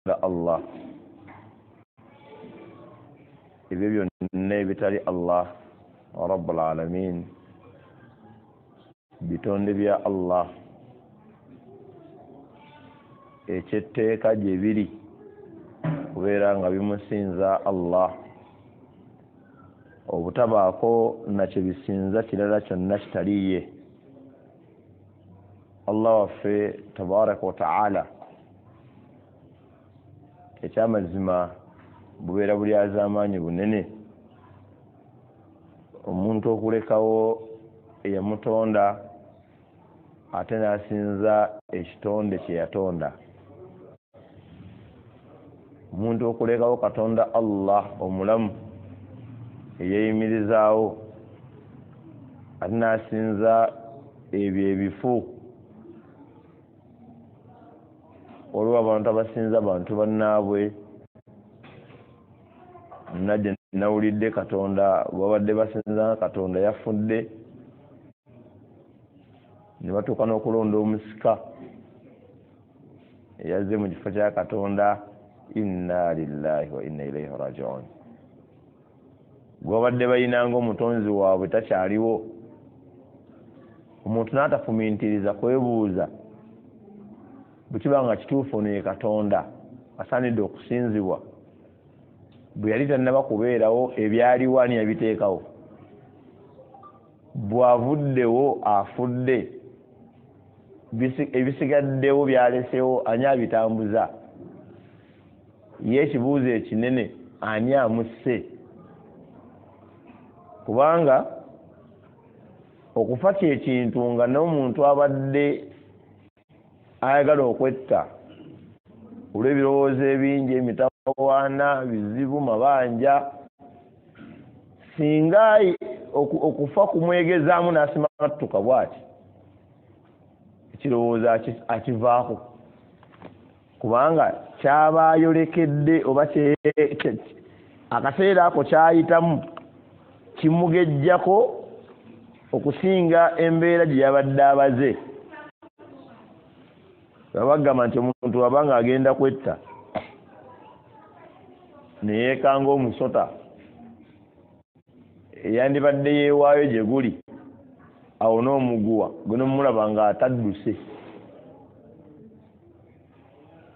Allah. Ebyo byonna ebitali Allah Rabbul Alamin bitonde bya Allah, ekyetteeka gye biri kubeera nga bimusinza Allah, obutabaako nakye bisinza kirala kyonna kitaliye. Allah waffe tabaraka wa taala, ekyamazima bubeera buli azaamaanyi bunene omuntu okulekawo eyamutonda ate n'asinza ekitonde kye yatonda. Omuntu okulekawo Katonda Allah omulamu eyeeyimirizaawo ate n'asinza ebyo ebifu. Waliwo abantu abasinza bantu bannaabwe. Najje nawulidde Katonda babadde basinza Katonda yafudde, ne batuuka n'okulonda omusika eyazze mu kifo kya Katonda. Inna lillahi wa inna ilayhi rajiun. Gwabadde bayinanga omutonzi waabwe takyaliwo. Omuntu n'atafumiintiriza kwebuuza bwe kiba nga kituufu ne Katonda asaanidde okusinzibwa, bwe yali tannaba kubeerawo ebyaliwo ani yabiteekawo? Bw'avuddewo afudde, ebisigaddewo byalesewo ani abitambuza? Ye ekibuuzo ekinene ani amusse? Kubanga okufa kyekintu nga n'omuntu abadde ayagala okwetta olw'ebirowoozo ebingi, emitawaana, bizibu, mabanja, singa okufa kumwegezaamu n'asimattuka bw'ati, ekirowoozo akivaako, kubanga kyaba ayolekedde oba akaseera ako kyayitamu kimugejjako okusinga embeera gye yabadde abaze. Babagamba nti omuntu abanga agenda kwetta ne yeekanga omusota eyandibadde yeewaayo gye guli awo n'omuguwa gwe nomulaba nga atadduse.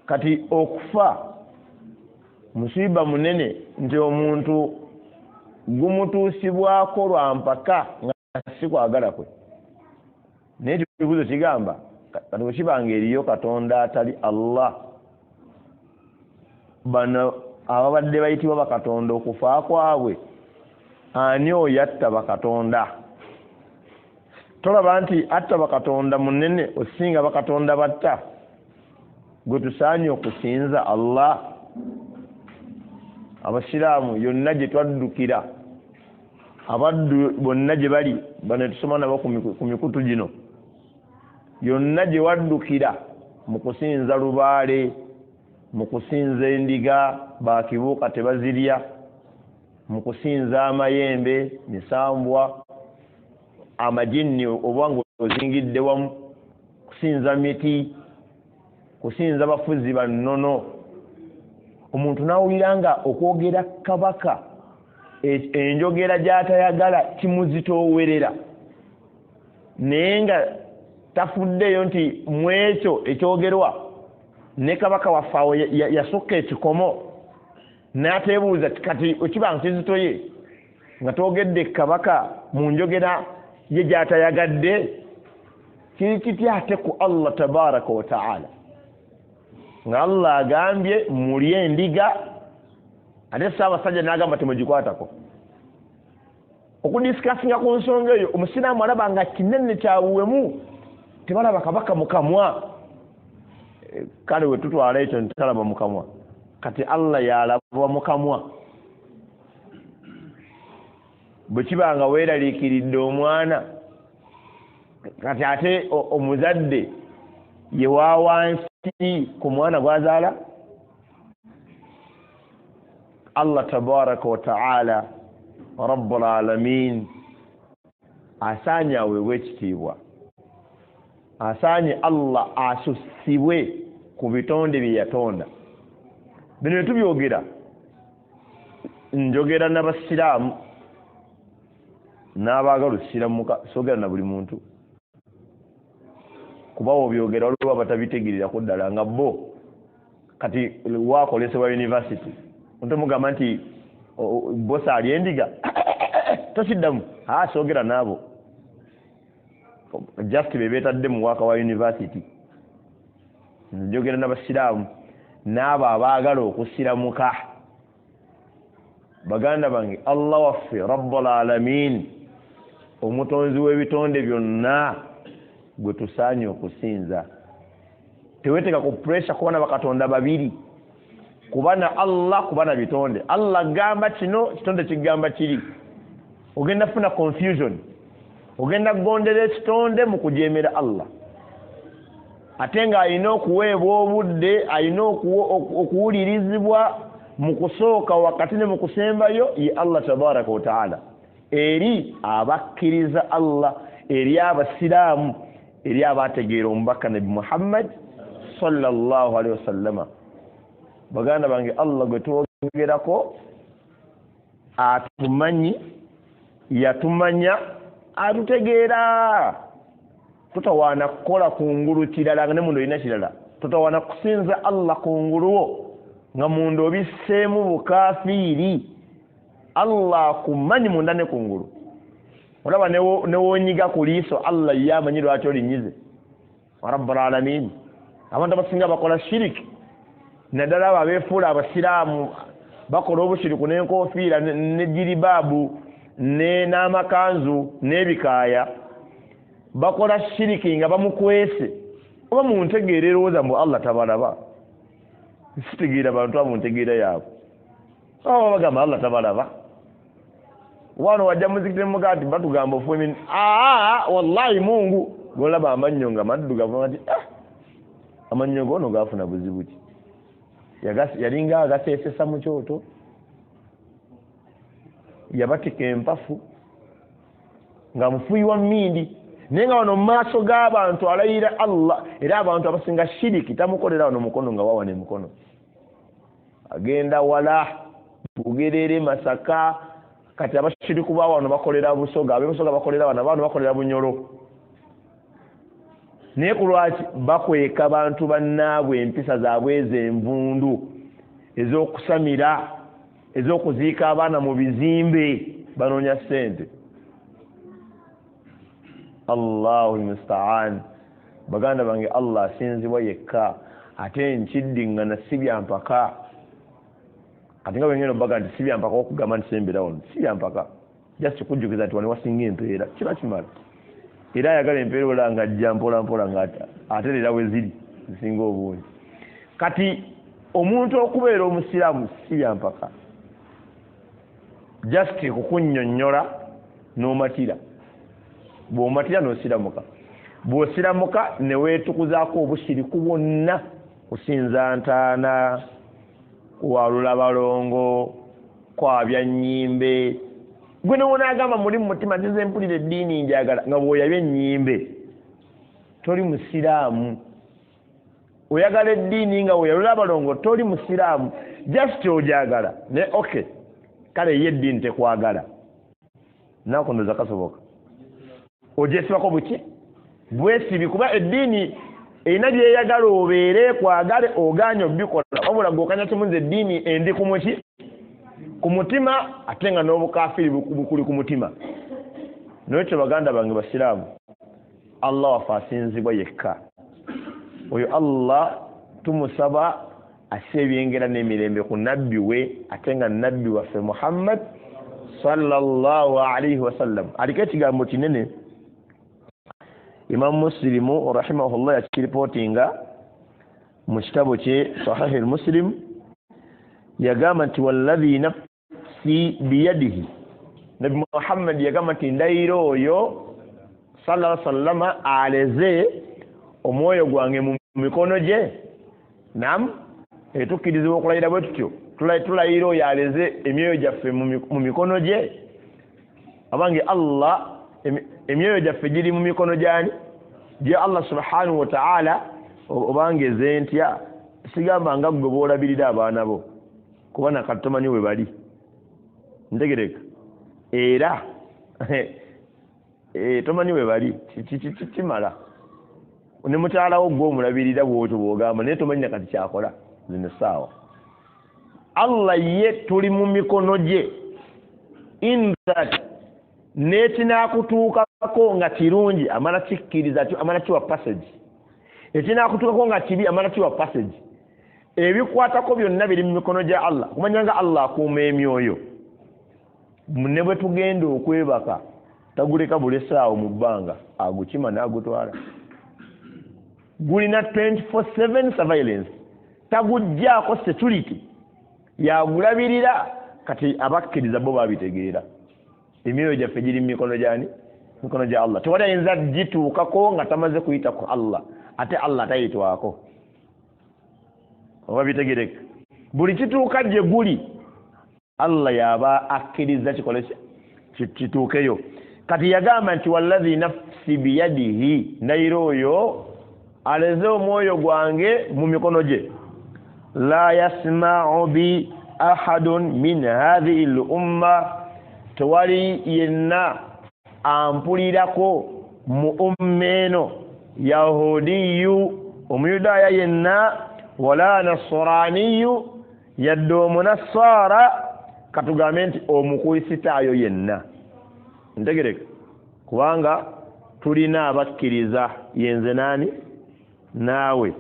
Kati okufa musiba munene nti omuntu gumutuusibwako lwa mpaka nga si kwagala kwe. Naye ekibuuzo kigamba kati bwe kiba nga eriyo Katonda atali Allah, bano ababadde bayitibwa bakatonda okufa kwabwe ani oyo atta bakatonda? Tolaba nti atta bakatonda munene osinga bakatonda batta? Gwe tusaanye okusinza Allah. Abasiraamu yonna gye twaddukira, abaddu bonna gye bali bano tusoma nabo ku mikutu gino, yonna gye waddukira mu kusinza lubaale, mu kusinza endiga bakibuuka tebazirya, mu kusinza amayembe, misambwa, amajinni oba nga ozingidde wamu, kusinza miti, kusinza bafuzi bannono. Omuntu n'awulira nga okwogera kabaka enjogera gy'atayagala kimuzitoowerera, naye nga tafuddeyo nti mu ekyo ekyogerwa ne kabaka waffe awo yasukka ekikomo, n'ateebuuza kati ekiba nga kizitoye nga twogedde kabaka mu njogera ye gy'atayagadde, kiri kitya ate ku Allah tabaraka wa taala? Nga Allah agambye mulye endiga, ate Ssaabasajja n'agamba temugikwatako. Okudisikasinga ku nsonga eyo omusiraamu alaba nga kinene kyabuwemu, tebalaba kabaka mukamwa. Kale we tutwala ekyo nti talaba mukamwa, kati Allah yalaba mukamwa. Bwe kiba nga weeraliikiridde omwana, kati ate omuzadde ye wa wansi ku mwana gw'azaala? Allah tabaraka wa taala Rabbul Alamin asaanye aweebwe ekitiibwa, asaanye Allah asussibwe ku bitonde bye yatonda. Bino byetubyogera, njogera n'abasiraamu n'abaagala osiramuka, soogera na buli muntu, kuba obyogera waliwo abatabitegeererako ddala nga bo kati wakolesebwa university. Omuntu nti bosa ali endiga tosiddamu, soogera n'abo, just be beetadde mu mwaka wa university. Njogera n'abasiraamu n'abo abaagala okusiramuka. Baganda bange, Allah waffe Rabbul Alamin, omutonzi w'ebitonde byonna, gwe tusaanye okusinza. Teweeteka ku pressure kuba na bakatonda babiri, kuba na Allah, kuba na bitonde. Allah gamba kino, kitonde kigamba kiri, ogenda funa confusion, ogenda kugondera ekitonde mu kujeemera Allah. Ate ng'alina okuweebwa obudde, alina okuwulirizibwa mu kusooka, wakati ne mu kusembayo, ye Allah tabaraka wa taala. Eri abakkiriza Allah, eri abasiraamu, eri abategeera omubaka Nabi Muhammad sallallahu alaihi wasallama. Baganda bange, Allah gwe twogerako atumanyi, yatumanya, atutegeera. Totawaana kukola kungulu kirala nga ne munda olina kirala. Totawaana kusinza Allah kunguluwo nga munda obisseemu bukafiiri. Allah akumanyi munda ne kungulu. Olaba newonyiga ku liiso, Allah ye amanyi lwaki olinyize. Rabbul Alamin. Abantu abasinga bakola shiriki, naddala abo abeefuula abasiraamu, bakola obushiriku n'enkofiira ne jiribaabu n'amakanzu n'ebikaaya. Bakola shiriki nga bamukwese. Oba muntegeera erowooza mbu Allah tabalaba. Sitegeera bantu abo ntegeera yaabwe. Aba bagamba Allah tabalaba. Wano wajja muzikiti muga nti batugamba ofuwe, wallahi Mungu. Golaba amannyo nga maddugavu nti amannyo gono gafuna buzibu ki? Yalinga agaseesesa mu kyoto, yabatika empafu nga mufuyi wa mmindi, naye nga wano mu maaso g'abantu alayira Allah. Era abantu abasinga shiriki tamukolera wano mukono nga wawa n'emikono, agenda wala Bugerere, Masaka. Kati abashiriku ba wano bakolera Busoga, abebusoga bakolera wano, abano bakolera Bunyoro. Naye ku lwaki bakweka bantu bannaabwe empisa zaabwe ez'envundu, ez'okusamira, ez'okuziika abaana mu bizimbe, banoonya ssente. Allahu musta'an. Baganda bange, Allah asinzibwa yekka, ate nkiddiŋŋana si byampaka. Ate nga bwengenda obbaga nti si byampaka okugamba nti sembera wano, si byampaka, just kujjukiza nti wano wasinga empeera, kiba kimala. Era ayagala empeera ola nga ajja mpola mpola nga aterera we ziri zisinga obungi. Kati omuntu okubeera omusiraamu si byampaka, just kukunnyonnyola n'omatira. Bw'omatira n'osiramuka, bw'osiramuka ne weetukuzaako obushiriku bwonna, kusinza ntaana, kuwalula balongo, kwabya nnyimbe. Gwe newonaagamba muli mu mutima nti nze mpulira eddiini njagala, nga bw'oyabya ennyimbe toli musiraamu. Oyagala eddiini nga weeyalula abalongo, toli musiraamu, just ogyagala. Naye okay, kale ye eddiini tekwagala, nakundoza kasoboka ogyesibako buki bwesibi, kuba eddiini erina byeyagala obeere kwagale, ogaanye obikola. Wabula gw'okanya kimu, nze eddiini endi ku muki ku mutima, ate nga n'obukafiiri bukuli ku mutima. Nolwekyo baganda bange basiraamu, Allah waffe asinzibwa yekka. Oyo Allah tumusaba asse ebyengera n'emirembe ku nabbi we, ate nga nabbi waffe Muhammad sallallahu alaihi wasallam. Aliko ekigambo kinene Imam Muslimu rahimahullah yakiripootinga mu kitabo kye Sahihi Muslim, yagamba nti walladhi nafsi biyadihi, Nabi Muhammad yagamba nti ndayira oyo sallallahu alaihi wasallama aleze omwoyo gwange mu mikono gye. Nam etukkirizibwa okulayira bwe tutyo, tulayira oyo aleze emyoyo gyaffe mu mikono gye. Abange Allah, emyoyo gyaffe giri mu mikono gyani? Gye Allah subhanahu wa ta'ala. Obange ze ntya Sigamba nga ggwe bw'olabirira abaana bo, kuba nakati tomanyi we bali. Ntegereka era tomanyi we bali, kimala ne mukyalawo gwe omulabirira bwotyo bw'ogamba, naye tomanyi nakati kyakola zino essaawa. Allah ye tuli mu mikono gye, in that n'ekinaakutuukako nga kirungi amala kikkiriza, amala kiwa passage, ekinaakutuukako nga kibi amala kiwa passage. Ebikwatako byonna biri mu mikono gya Allah. Kumanya nga Allah akuuma emyoyo, ne bwe tugenda okwebaka taguleka bulesaawo mu bbanga, agukima n'agutwala. Gulina 24/7 surveillance, tagugjaako security, yagulabirira. Kati abakkiriza bo babitegeera, emyoyo gyaffe giri mu mikono gyani? Mikono gya Allah. Tewali ayinza gituukako nga tamaze kuyita ku Allah, ate Allah tayitwako. Oba bitegereka, buli kituuka gye guli Allah yaba akkiriza kikole kituukeyo. Kati yagamba nti wallazi nafsi biyadihi, ndayira oyo aleze omwoyo gwange mu mikono gye, la yasma'u bi ahadun min hadhihi al-umma, tewali yenna ampulirako mu umma eno, yahudiyu omuyudaaya yenna, wala nasraniyu yadde omunasaara, katugambe nti omukristaayo yenna. Ntegereka, kubanga tulina abakkiriza yenze nani naawe,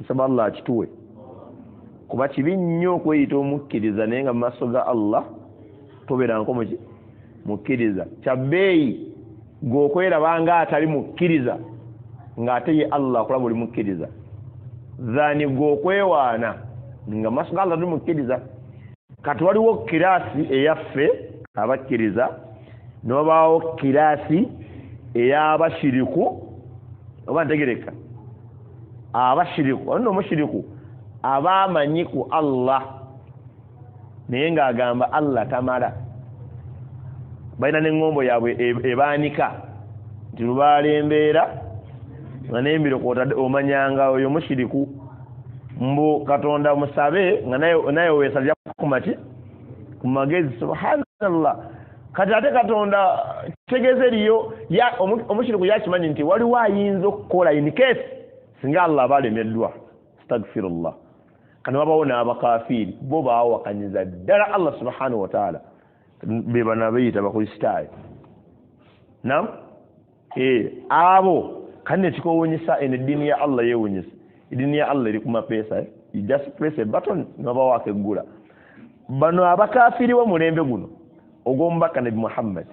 nsaba Allah akituwe, kuba kibi nnyo okweyita omukkiriza naye nga mu maaso ga Allah tobeeranko muki mukkiriza. Kyabbeeyi gwe nga atali mukkiriza ng'ate ye Allah akulaba oli mukkiriza, thani gwe okwewaana nga mu maaso ga Allah toli mukkiriza. Kati waliwo kiraasi eyaffe abakkiriza, ne wabaawo kiraasi ey'abashiriku, oba ntegereka abashiriku. Waliwo omushiriku aba amanyi ku Allah naye ng'agamba Allah tamala, balina n'eŋŋombo yaabwe ebaanika nti lubaala embeera nga n'embiro kw'otadde omanyanga oyo mushiriku, mbu Katonda musabe nga naye weesalira kumaki ku magezi. Subhanallah. Kati ate Katonda kitegeeza eriyo omushiriku yakimanyi nti waliwo ayinza okukola in case singa Allah aba alemeddwa. Astaghfirullah. Kano wabawo n'abakafiiri bo baawakanyiza ddala Allah subhanahu wa ta'ala, be bano abeeyita Abakristaayo. Nam abo kandi nekikowunyisa, eno eddiini ya Allah yeewunyisa. Eddiini ya Allah eri ku mapeesa, you just press a button newabawo akeggula. Bano abakafiiri b'omulembe guno ogw'omubaka Nabi Muhammad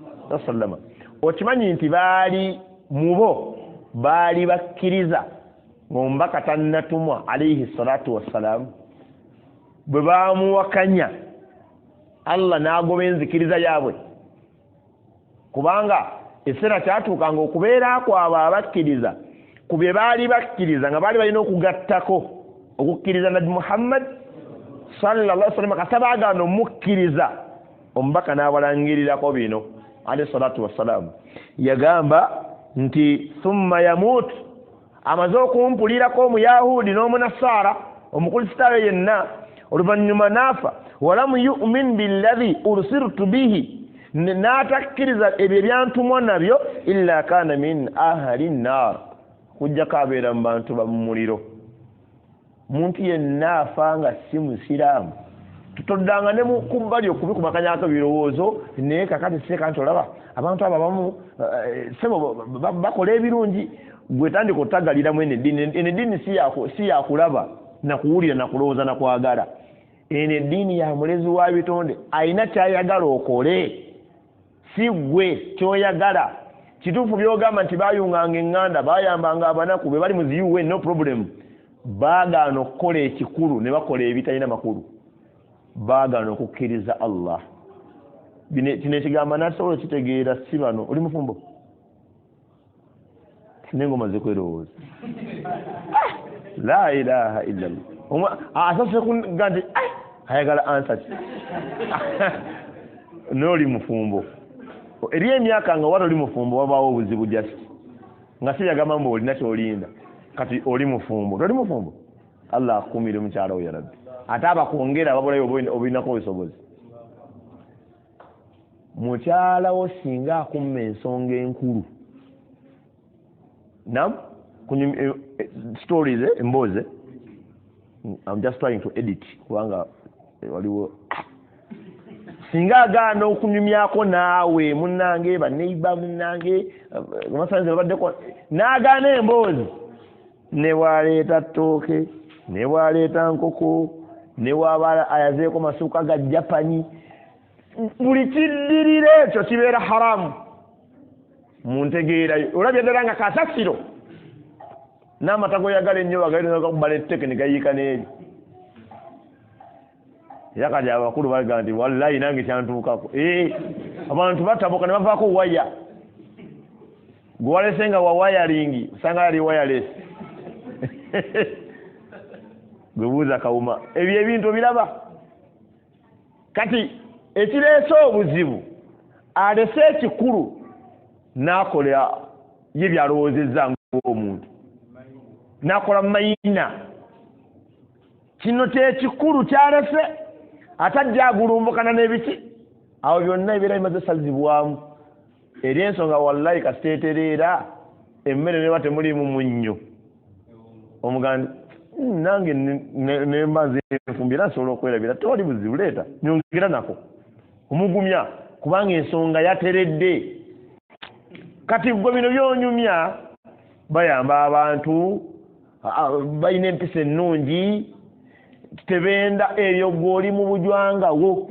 sallama, okimanyi nti baali mubo baali bakkiriza ng'omubaka tannatumwa alayhi salatu wassalaamu, bwe baamuwakanya Allah n'agoba enzikiriza yaabwe, kubanga ekiseera kyatuukanga okubeera kwabo abakkiriza ku bye baali bakkiriza nga baali balina okugattako okukkiriza Nabi Muhammad sallallahu alaihi wasallam. Kasita baagaana omukkiriza, omubaka n'abalangirirako bino alayhi salatu wassalaamu, yagamba nti thumma yamut, amaze okumpulirako omuyahudi n'omunasaara omukristaayo yenna, oluvannyuma n'afa, walamu yu'min billadhi ursirtu bihi, n'atakkiriza ebyo ebyantumwa nabyo, illa kana min ahli nnar, kujjako abeera mu bantu ba mu muliro. Muntu yenna afa nga si musiraamu, tutoddanga ne ku bbali okubikumakanyako ebirowoozo, naye kakati seeka nti olaba abantu abo abamu sebo bakola ebirungi, gwe tandika otagaliramu eno eddiini. Eno eddiini si yakulaba nakuwulira nakulowooza nakwagala. Eno eddiini ya mulezi wa bitonde, alina kyayagala okole, si gwe kyoyagala. Kituufu byogamba nti baayunganga eŋŋanda, baayambanga abanaku, be bali mu zi UN, no problem. Baagaana okukola ekikulu ne bakola ebitalina makulu, baagaana okukkiriza Allah. Kino ekigambo nasobola okitegeera si bano. Oli mufumbo? Naye ng'omaze kwerowooza. La ilaha illallah. Asase kuga nti ayagala ansa ki? N'oli mufumbo eri emyaka nga wali oli mufumbo, wabaawo obuzibu just nga si yagamba mbu olina kyolinda. Kati oli mufumbo, toli mufumbo? Allah akukumire mukyala wo ya Rabbi. Ate abakwongera ababulayo obulinako obusobozi. Mukyala wo singa akumma ensonga enkulu, nam stories, emboozi, I'm just trying to edit kubanga waliwo singa agaana okunyumyako naawe munnange baneiba munnange amasanze babaddeko n'agaana emboozi, ne bwaleeta ttooke, ne bwaleeta nkoko, ne bwaba ayazeeko masuuka ga Japani, buli kiddirira ekyo kibeera haramu mu ntegeerayo. Olabye ddala nga kasasiro n'amata goyagala ennyo bagakuba etteke ne gayiika n'eri. Era kati abakulu bagamba nti wallahi nange kyantuukako. Abantu batabuka ne bavaako waya. Gwe walese nga wa wayaringi, osanga yali wireless. Gwe buuza kawuma. Ebyo ebintu obiraba. Kati ekireese obuzibu, alese ekikulu n'akola ye by'alowoozezza ng'omuntu, n'akola mayina. Kino kyekikulu kyalese, ate ajja agulumbukana n'ebiki, awo byonna ebibeera bimaze sazibwamu. Eri ensonga wallahi kasiteetereera emmere neba temuliimu munnyo, omuganda nange nemba nze nfumbi era nsobola okwerabira, tewali buzibu, leeta nyongera nako. Omugumya kubanga ensonga yateredde. Kati gwe bino byonyumya bayamba abantu, balina empisa ennungi, tebenda eyo gw'oli mu bujwangawo.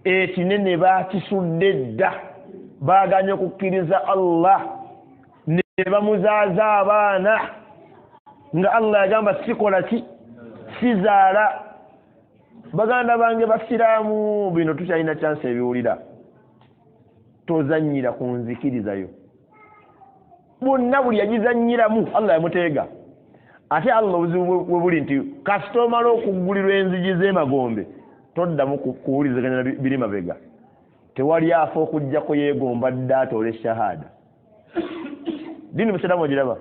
Ekinene baakisudde dda, baaganye okukkiriza Allah ne bamuzaaza abaana nga Allah yagamba sikola ki, sizaala. Baganda bange basiraamu, bino tukyalina chance ebiwulira. Tozannyira ku nzikirizayo. Bonna buli yagizannyiramu Allah yamuteega. Ate Allah obuzibu bwe buli nti kasita omala okuggulirwa enzigi z'emagombe toddamu kuwuliziganya biri mabega. Tewali afa okuggyako yeegomba dda atoole shahada. Ddiini busiraamu ogiraba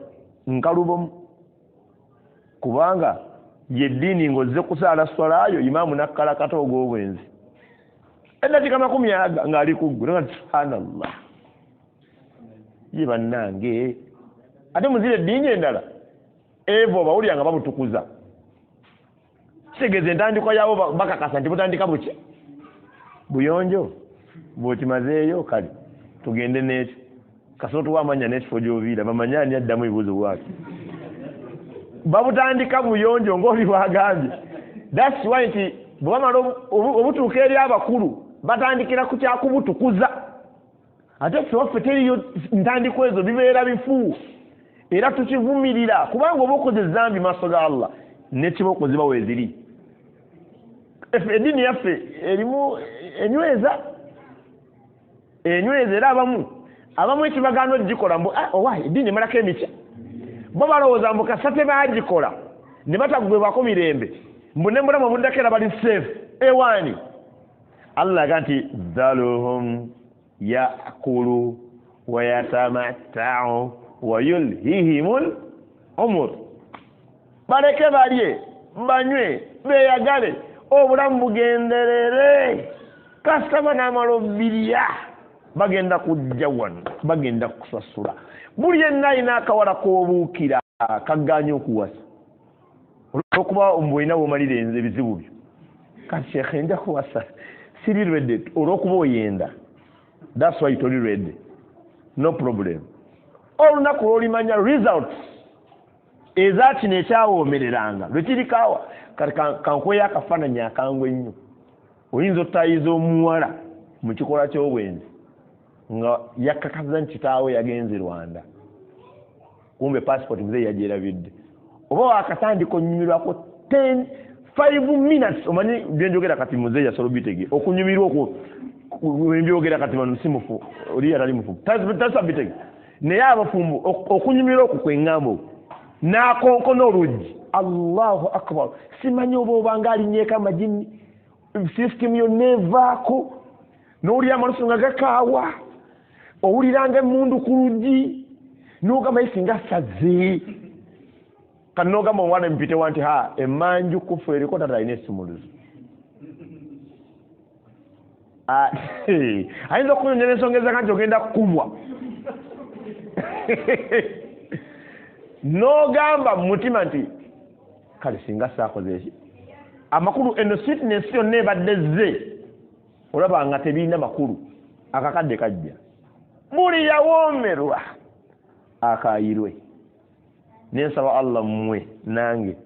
nkalubomu, kubanga ye ddiini ng'ozze kusaala swalaayo imaamu n'akkalakata ogw'obwenzi eddakiika 20 ng'ali ku ggwe, nga subhanallah, ye bannange. Ate muzira eddiini endala eva obawulira nga babutukuza, kitegeeza entandikwa yaabo bakakasa nti butandika buki buyonjo. Bw'okimazeeyo kale tugende n'ekyo, kasita otuwa amanya n'ekifo gy'oviira bamanye ani addamu ebibuuzo bwaki. Babutandika buyonjo ng'oli bw'agambye. That's why nti bwe bamala obutuuka eri abakulu batandikira ku kyakubutukuza. Ate ffe waffe teriyo ntandikwa ezo, bibeera bifu era tukivumirira, kubanga oba okoze ezambi maaso ga Allah n'ekiboko ziba weeziri. Eddiini yaffe erimu enyweza era abamu ekibagaana ogikola mbu owa eddiini emalako emikya, bo balowooza mbu kasita tebaagikola ne bataggwebwako mirembe, mbu ne mulamu obuddako era bali safe. Ewaani Allah aga nti dhaluhum yakulu wa yatamattau wa yulhihimul umur. Baleke balye banywe beeyagale, obulamu bugenderere. Kasita banaamala obbirya bagenda kujja wano, bagenda kusasula. Buli yenna alina akawala k'obuukira kaggaanye okuwasa olw'okuba olina bw'omalira ebizibu byo. Kati shekhe nja kuwasa, siri ready olw'okuba oyenda, that's why toli ready, no problem. Olunaku lw'olimanya results eza kino ekyawoomereranga lwe kirikaawa. Kati kankweyo akafaananyi akangu ennyo. Oyinza ottayiza omuwala mu kikolwa ky'obwenzi nga yakkakasa nti kitaawe yagenze Rwanda, kumbe passport muzeeyi yagyerabidde. Oba wakatandika onyumirwako 5 minutes, omanyi byenjogera kati muzeeyi yasobola obitegeera. Okunyumirwa okwo mbyogera kati bano si mufu, oli atali mufu tasobola bitegeera, naye abafumbo okunyumirwa okwo kwe ŋŋamba okwo n'akonkona oluggi, Allahu akbar, simanyi oba obanga alinyeeko amajini, sisitimu yonna evaako, n'owulira amalusu nga gakaawa, owuliranga emmundu ku luggi, n'ogamba ye singa saze. Kanogamba omwana mpitewa nti ha emmanju kufu eriko tata alina esumuluzo. Ayinza okunyonyola ensonga ezaka nti ogenda kukubwa. N'ogamba mu mutima nti kale singa saakoze eki. Amakulu eno sweetness yonna ebadde zze olaba nga tebirina makulu. Akakadde kajja. Buli yawoomerwa akaayirwe. Nensaba Allah mmwe nange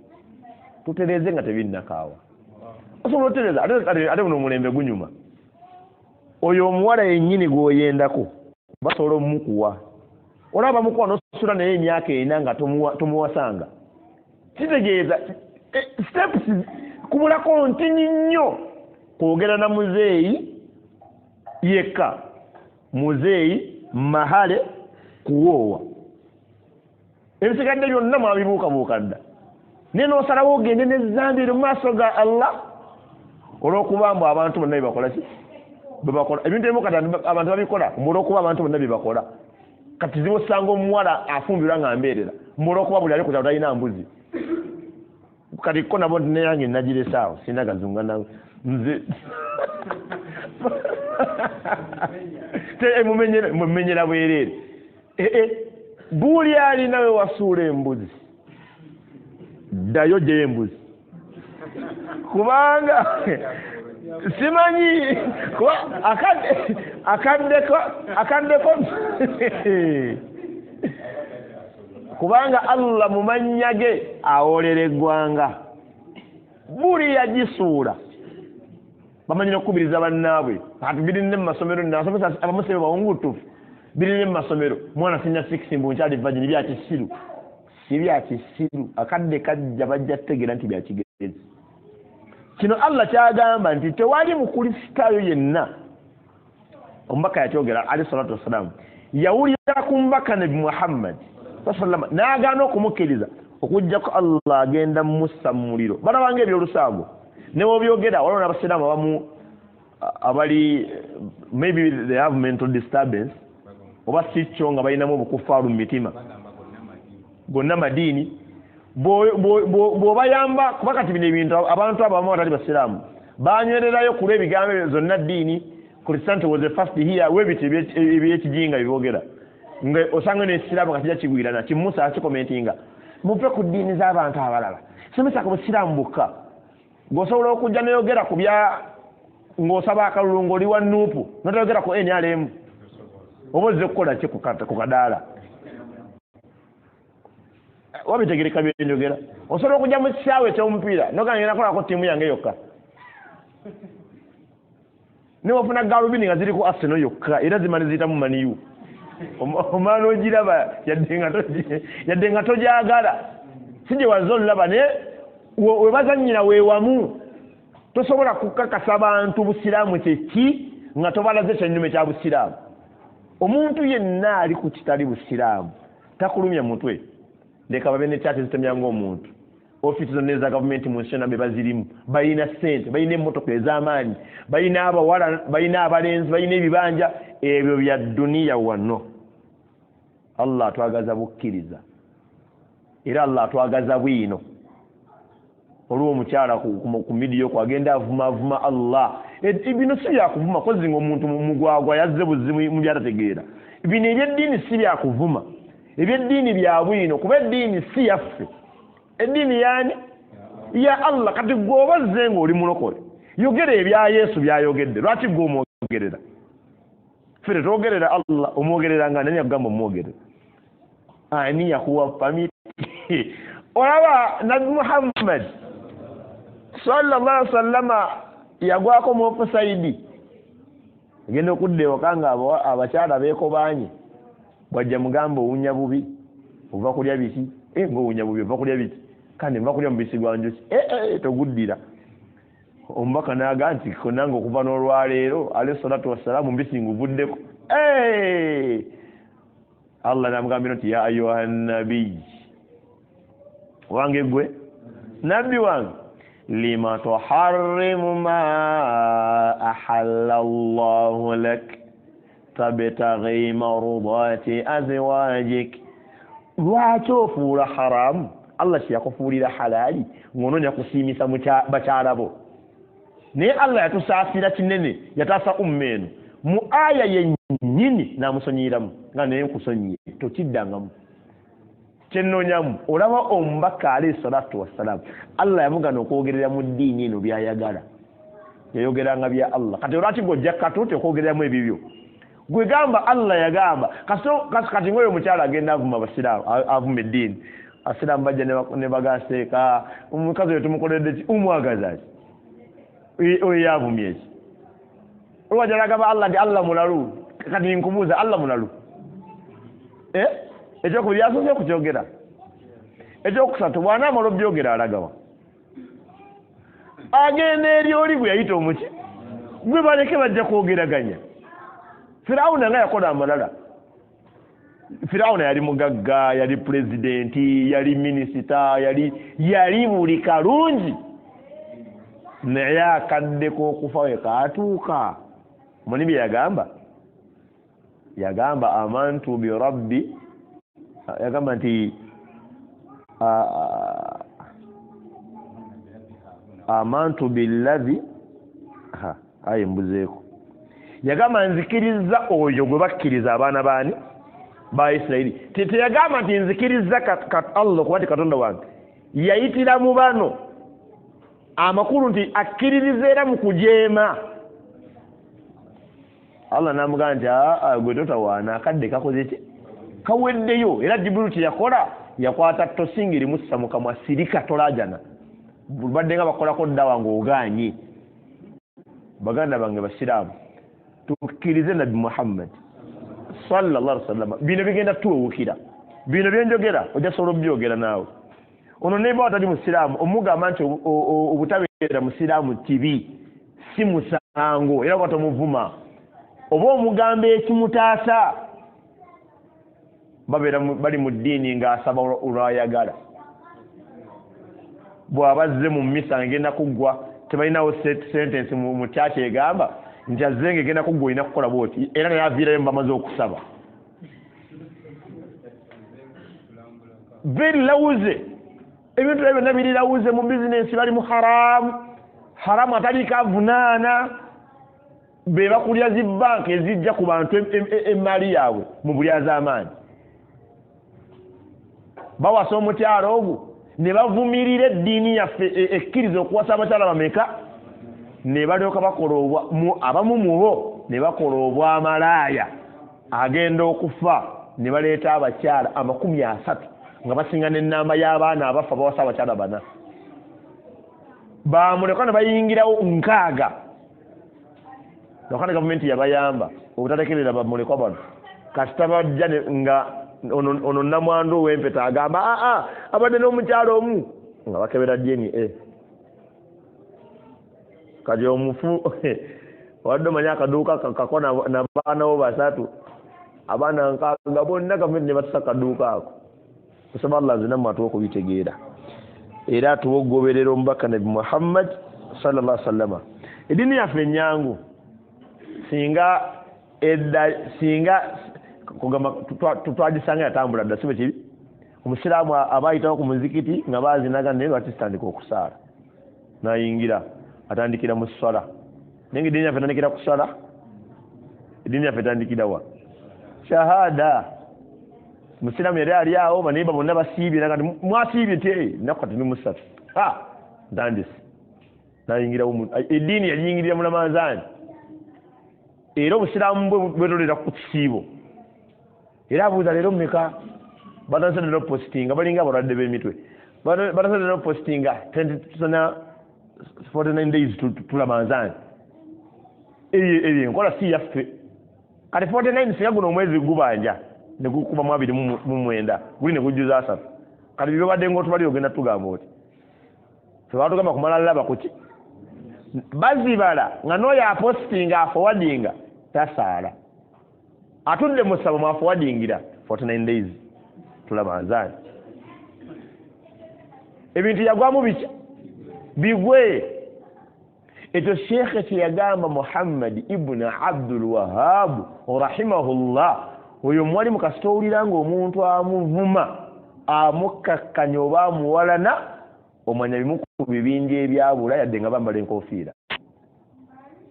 tutereeze nga tebinnakaawa. Osobola otereeza ate buno omulembe gunyuma. Oyo omuwala yennyini gw'oyendako basobola omukuwa. Olaba bamukuwa n'osula naye emyaka 4 nga tomuwasanga. Kitegeeza steps kubulako ntini nnyo kwogera na muzeeyi yekka. Muzeeyi mahale kuwoowa. Ebisigadde byonna mwabibuukabuuka dda. Naye n'osalawo ogende n'ezzambi eri mu maaso ga Allah olw'okuba mbu abantu bonna bye bakola ki? Bye bakola. Ebintu ebimu kati abantu babikola mbu olw'okuba abantu bonna bye bakola. Kati ziba osanga omuwala afumbirwa nga mbeerera mbu olw'okuba buli ali ku kyalo talina mbuzi. Kati ko nabo neyange nagirese awo sirina gazunga nawe nze mumenyera bwereere. Buli alina we wasuula embuzi ddayo gyeyo embuzi kubanga simanyi kuba akaddeko kubanga Allah mu mannya ge awolera eggwanga. Buli yagisuula bamanyi n'okukubiriza bannaabwe. Kati birina mu masomero nasomesa abamusebe bawungutufu birina mu masomero mwana senior 6 mbu nkyali virgin bya kisiru. Si bya kisiru. Akadde kajja bajja kutegeera nti bya kigezi. Kino Allah kyagamba nti tewali mukulisitaayo yenna. Omubaka yakyogera alayhi salatu wassalam yawulira ku mbaka Nabi Muhammad sallallahu n'agaana okumukkiriza okuggyako Allah agenda mussa mu muliro. Balabanga ebyolusaago ne bw'obyogera waliwo n'abasiraamu abamu abali maybe they have mental disturbance oba si kyo nga balinamu obukufaalu mu mitima gonna madiini. Bw'obayamba kuba kati bino ebintu abantu abamu abatali basiraamu banywererayo ku lw'ebigambo ebyo zonna ddiini. Christianity was the first here webiti ebyekijinga byogera nga osanga n'ekisiraamu nga kijja kigwirana kimusa akikomentinga muve ku ddiini z'abantu abalala somesa ku busiraamu bukka. Ng'osobola okujja n'oyogera ku bya ng'osaba akalulu ng'oli wa Nuupu n'otoyogera ku NRM oba ozze kukola ki ku kadaala. Wabitegereka byenjogera. Osobola okujja mu kisaawe eky'omupiira n'ogamba ngenda kukolako ttiimu yange yokka. Ne wafuna galubini nga ziri ku Arsenal yokka era zimala ziyitamu Man U. Omwana ogiraba yadde nga togyagala si gye wazze olaba naye we bazannyira weewamu. Tosobola kukakasa bantu busiraamu kye ki nga tobalaze kyennyume kya busiraamu. Omuntu yenna ali ku kitali busiraamu takulumya mutwe. Leka babe ne kyati zitemya ng'omuntu. Ofiisi zonna eza gavumenti mu nsi yonna be bazirimu balina ssente, balina emmotoka ez'amaanyi, balina abawala, balina abalenzi, balina ebibanja. Ebyo bya duniya wano. Allah atwagaza bukkiriza era Allah atwagaza bwino. Olwo omukyala ku midiyo kwagenda avuma Allah. Bino si byakuvuma kozi ng'omuntu mugwagwa yazze buzibu mu byatategeera. Bino ebyeddiini si byakuvuma. Ebyeddiini bya bwino kuba eddiini si yaffe. Eddiini yaani ya Allah. Kati gwe oba ozze ng'oli mulokole yogera ebya Yesu byayogedde. Lwaki gwe omwogerera? Ffe tetwogerera Allah, omwogerera nga nani yakugamba omwogerera? Ani yakuwa pamiti? Olaba Nabi Muhammad sallallahu alaihi wasallama yagwako mu ofusaidi. Agenda okudda ewaka nga abakyala beekobaanye. Bw'ajja mugamba owunya bubi ova kulya biki? Ng'owunya bubi ova kulya biki? Kandi nva kulya mubisi gwa njuki. Toguddira. Omubaka n'agamba nti konanga okuva n'olwaleero alayhi salatu wassalaamu mubisi nguvuddeko. Allah n'amugambira nti ya ayuha nabiyyi, wange gwe nabbi wange, lima tuharrimu ma ahalla Allahu lak tabtaghi mardati azwajik. Lwaki ofuula haramu Allah kyeyakufuulira halaali ng'onoonya kusiimisa bakyala bo. Naye Allah yatusaasira kinene, yataasa umma eno mu aya yennyini n'amusonyiyiramu nga naye nkusonyiye tokiddangamu. Kyennoonyamu olaba omubaka alayhi salatu wassalaamu Allah yamugana okwogerera mu ddiini eno by'ayagala, yayogeranga bya Allah. Kati olwaki gwe ojja katuuti okwogereramu ebibyo? Gwe gamba Allah yagamba. Kati ng'oyo omukyala agenda avuma abasiraamu, avuma eddiini, abasiraamu bajja ne bagaseeka omukazi oyo tumukoledde ki, omwagaza ki oyo yavumye ki? Olwajja nagamba Allah nti Allah mulalu. Kati nkubuuza, Allah mulalu? Ekyokubiri yasoose okukyogera, ekyokusatu bw'anaamala obyogera alagawa? Agenda eri oli gwe yayita omuki gwe baleke bajja kwogeraganya. Firawuna nga yakola amalala. Firawuna yali mugagga, yali pulezidenti, yali minisita, yali buli kalungi, naye akadde k'okufa we kaatuuka. Muni bye yagamba, yagamba amantu bi rabbi, yagamba nti amantu billadhi, aye mbuzeeko, yagamba nzikiriza oyo gwe bakkiriza abaana baani ba Isirayiri. Teyagamba nti nzikiriza Allah okuba nti Katonda wange, yayitira mu bano amakulu nti akkiririza era mu kujeema. Allah n'amugamba nti gwe totawaana, akadde kakoze ki, kaweddeyo. Era Jibrilu kye yakola, yakwata tosinga erimussa mu kamwa, sirika tolaajana, badde nga bakolako ddawa ng'ogaanye. Baganda bange basiraamu, tukkirize Nabbi Muhammad sallallahu alaihi wasallam. Bino bigenda tuwewukira, bino byenjogera ojja sobola obyogera naawe. Ono neba atali musiraamu omugamba nti obutabeera musiraamu kibi, si musango, era bwatomuvuma oba omugamba ekimutaasa. Babeera bali mu ddiini ng'asaba olwayagala, bw'abazze mu mmisa ng'egenda kuggwa tebalinawo sentence mu kyaki egamba nti azze ng'egenda kuggwa olina kukola bw'oti, era naye aviirayo bamaze okusaba. Very lawuze, ebintu ebyo byonna biri lawuze. Mu bizinensi bali mu haramu, haramu ataliiko avunaana, be bakulya zi banka ezijja ku bantu emaali yaabwe mu bulyazaamaanyi. Bawasa omukyalo ogwo ne bavumirira eddiini yaffe ekkiriza okuwasa abakyala bameka, ne balyoka bakola abamu mu bo ne bakola obwamalaaya. Agenda okufa ne baleeta abakyala 30 nga basinga n'ennamba y'abaana abafa bawasa abakyala 4, bamuleka ne bayingirawo 6. Nakane gavumenti yabayamba obutalekerera bamulekwa bano. Kasita bajja nga ono namwandu ow'empeta agamba aa abadde n'omukyalo omu, nga bakebera DNA. Kati omufu wadde omanyi akaduuka kako n'abaana bo 3, abaana 6 bonna gavumenti ne batusa akaduuka ako. Kusaba Allah nze nammwe atuwe okubitegeera, era atuwe okugoberera omubaka Nabbi Muhammad sallallahu alaihi wasallam. Eddiini yaffe ennyangu, singa edda singa kugamba twagisanga yatambula dda, si bwe kiri? Omusiraamu aba ayitawo ku muzikiti nga baazinaga, naye lwaki sitandika okusaala? N'ayingira atandikira mu sswala. Naye nga eddiini yaffe etandikira ku sswala? Eddiini yaffe etandikira wa? Shahada. Musiraamu yali ali awo, baneiba bonna basiibye, naga nti mwasiibye ti ennaku kati ni 3, ntandise n'ayingirawo. Eddiini yagiyingirira mu Ramadhaani, era obusiraamu bwe bwetolera ku kisiibo. Era abuuza leero mmeka, batandise leero positinga, balinga abalwadde b'emitwe, batandise leero positinga 49 days tulamanzaani. Eyo enkola si yaffe. Kati 49 singa guno omwezi gubanja ne gukubamu 29 guli ne gujjuza 3, kati byobadde ng'otubali ogenda tugamba oti ffe batugamba kumala laba kuki bazibala nga n'oyo apositinga afowadinga tasaala, atudde mu ssabo mwafowadingira 49 days tulamanzaani. Ebintu yagwamu biki bigwe. Ekyo Sheikh kyeyagamba Muhammad ibn Abdul Wahhab rahimahullah, oyo mwalimu kasita owulira ng'omuntu amuvuma Amukkakkanya oba amuwalana, omanya bimu ku bibinja ebyabula yadde nga bambala enkofiira,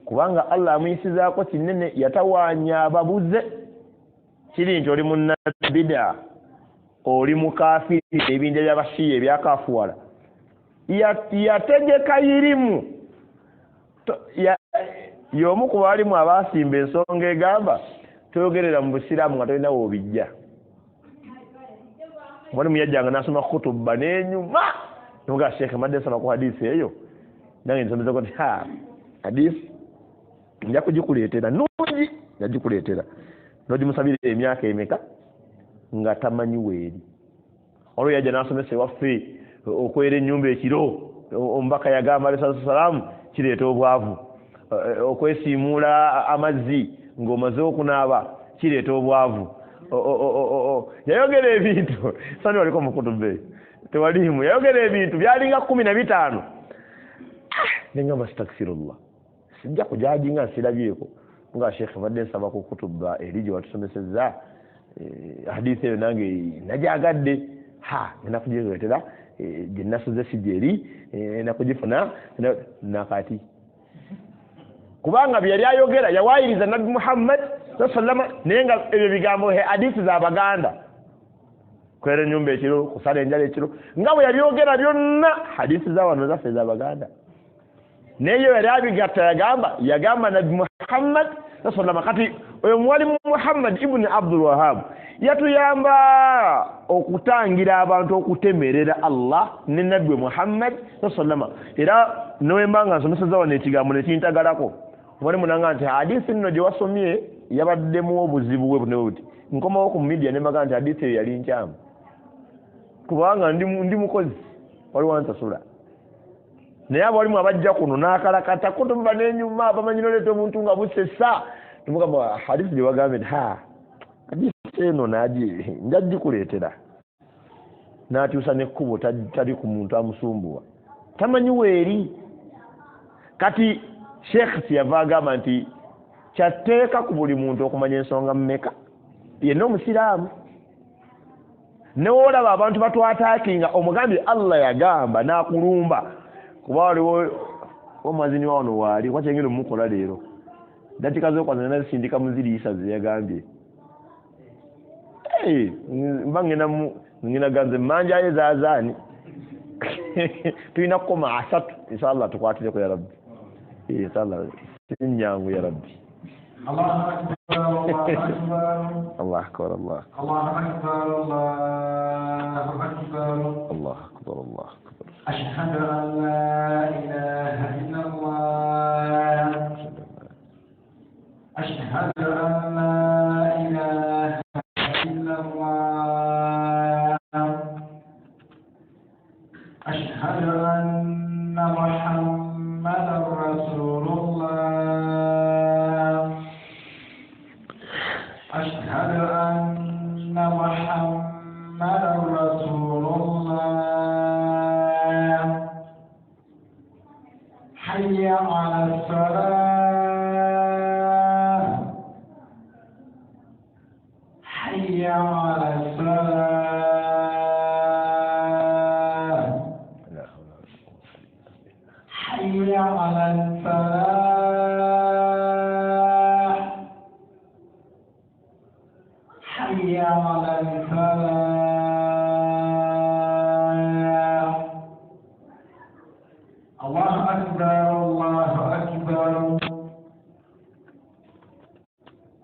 kubanga Allah amuyisizaako kinene, yatawaanya ababuze. Kiri nti oli munnabida, oli mukafiri, ebibinja by'abashiya ebyakafuwala. Yategeka irimu y'omu ku baalimu abaasimba ensonga egamba toyogerera mu busiraamu nga tolina woobijja. Mwalimu yajjanga n'asoma kutuba n'enyuma, noga Sheikh madde nsoma ku hadisi eyo, nange nsomezako nti ha hadisi nja kugikuleetera nungi, yagikuleetera n'ogimusabira emyaka emeka nga tamanyi weeri. Olwo yajja n'asomesa ewaffe okwera ennyumba ekiro, omubaka yagamba alayhi salatu wassalaamu kireeta obwavu, okwesiimuula amazzi ng'omaze okunaaba kireeta obwavu. Yayogera ebintu sani waliko mukutuba tewaliimu, yayogera ebintu byalinga 15. Nengamba astaghfirullah, sijja kujajinga nsirabyeko nga Sheikh badde nsaba ku kutuba eri gye watusomesezza hadithi eyo nange najagadde, ha ngenda kugireetera gye nasuze si gyeri nakugifuna nakati, kubanga bye yali ayogera yawaayiriza Nabbi Muhammad sallama, naye nga ebyo bigambo hadithi z'Abaganda, kwera ennyumba ekiro, kusala enjala ekiro, nga bwe yabyogera byonna hadithi za wano zaffe ez'Abaganda. Naye yali abigatta, yagamba Nabbi Muhammad sallama. Kati oyo mwalimu Muhammad ibn Abdul Wahhab yatuyamba okutangira abantu okutemerera Allah ne Nabbi Muhammad sallama. Era nowemba nga nsomeseza wano ekigambo nekintagalako, mwalimu nanga nti hadisi nno gye wasomye yabaddemu obuzibu bwe buno buti, nkomawo ku media ne mbaga nti hadisi eyo yali nkyamu, kubanga ndi mukozi waliwo ansasula. Naye abalimu abajja kuno n'akalakata kutuba n'enyuma, bamanyi noleeta obuntu nga busesa, tumugamba hadisi gye wagambye nti ha hadisi eno nja gikuleetera, n'akyusa n'ekkubo, tali ku muntu amusumbuwa, tamanyi weeri. Kati Sheikh yava agamba nti kyatteeka ku buli muntu okumanya ensonga mmeka, yenna omusiraamu. Newoolaba abantu batwataakinga, omugambye Allah yagamba n'akulumba, kuba waliwo omwazini wano waali kuba kyengenda omukola leero, dakiika z'okwazina nazisindika muziriisa ze yagambye mba ngenda ganze mmanjayo zaazaani tulina kukoma 3 inshallah tukwatireko ya Rabbi, inshallah si nyangu ya Rabbi. Allahu akbar, Allahu akbar, Allah Allahu akbar, Allahu akbar, Allahu akbar, Allahu akbar. Ashhadu an la ilaha illa Allah, ashhadu an la ilaha illa Allah, ashhadu anna Muhammadan rasulullah, ashhadu anna Muhammadan rasulullah. Hayya ala salah, hayya ala salah, hayya ala falah, hayya ala falah. Allahu akbar, Allahu akbar,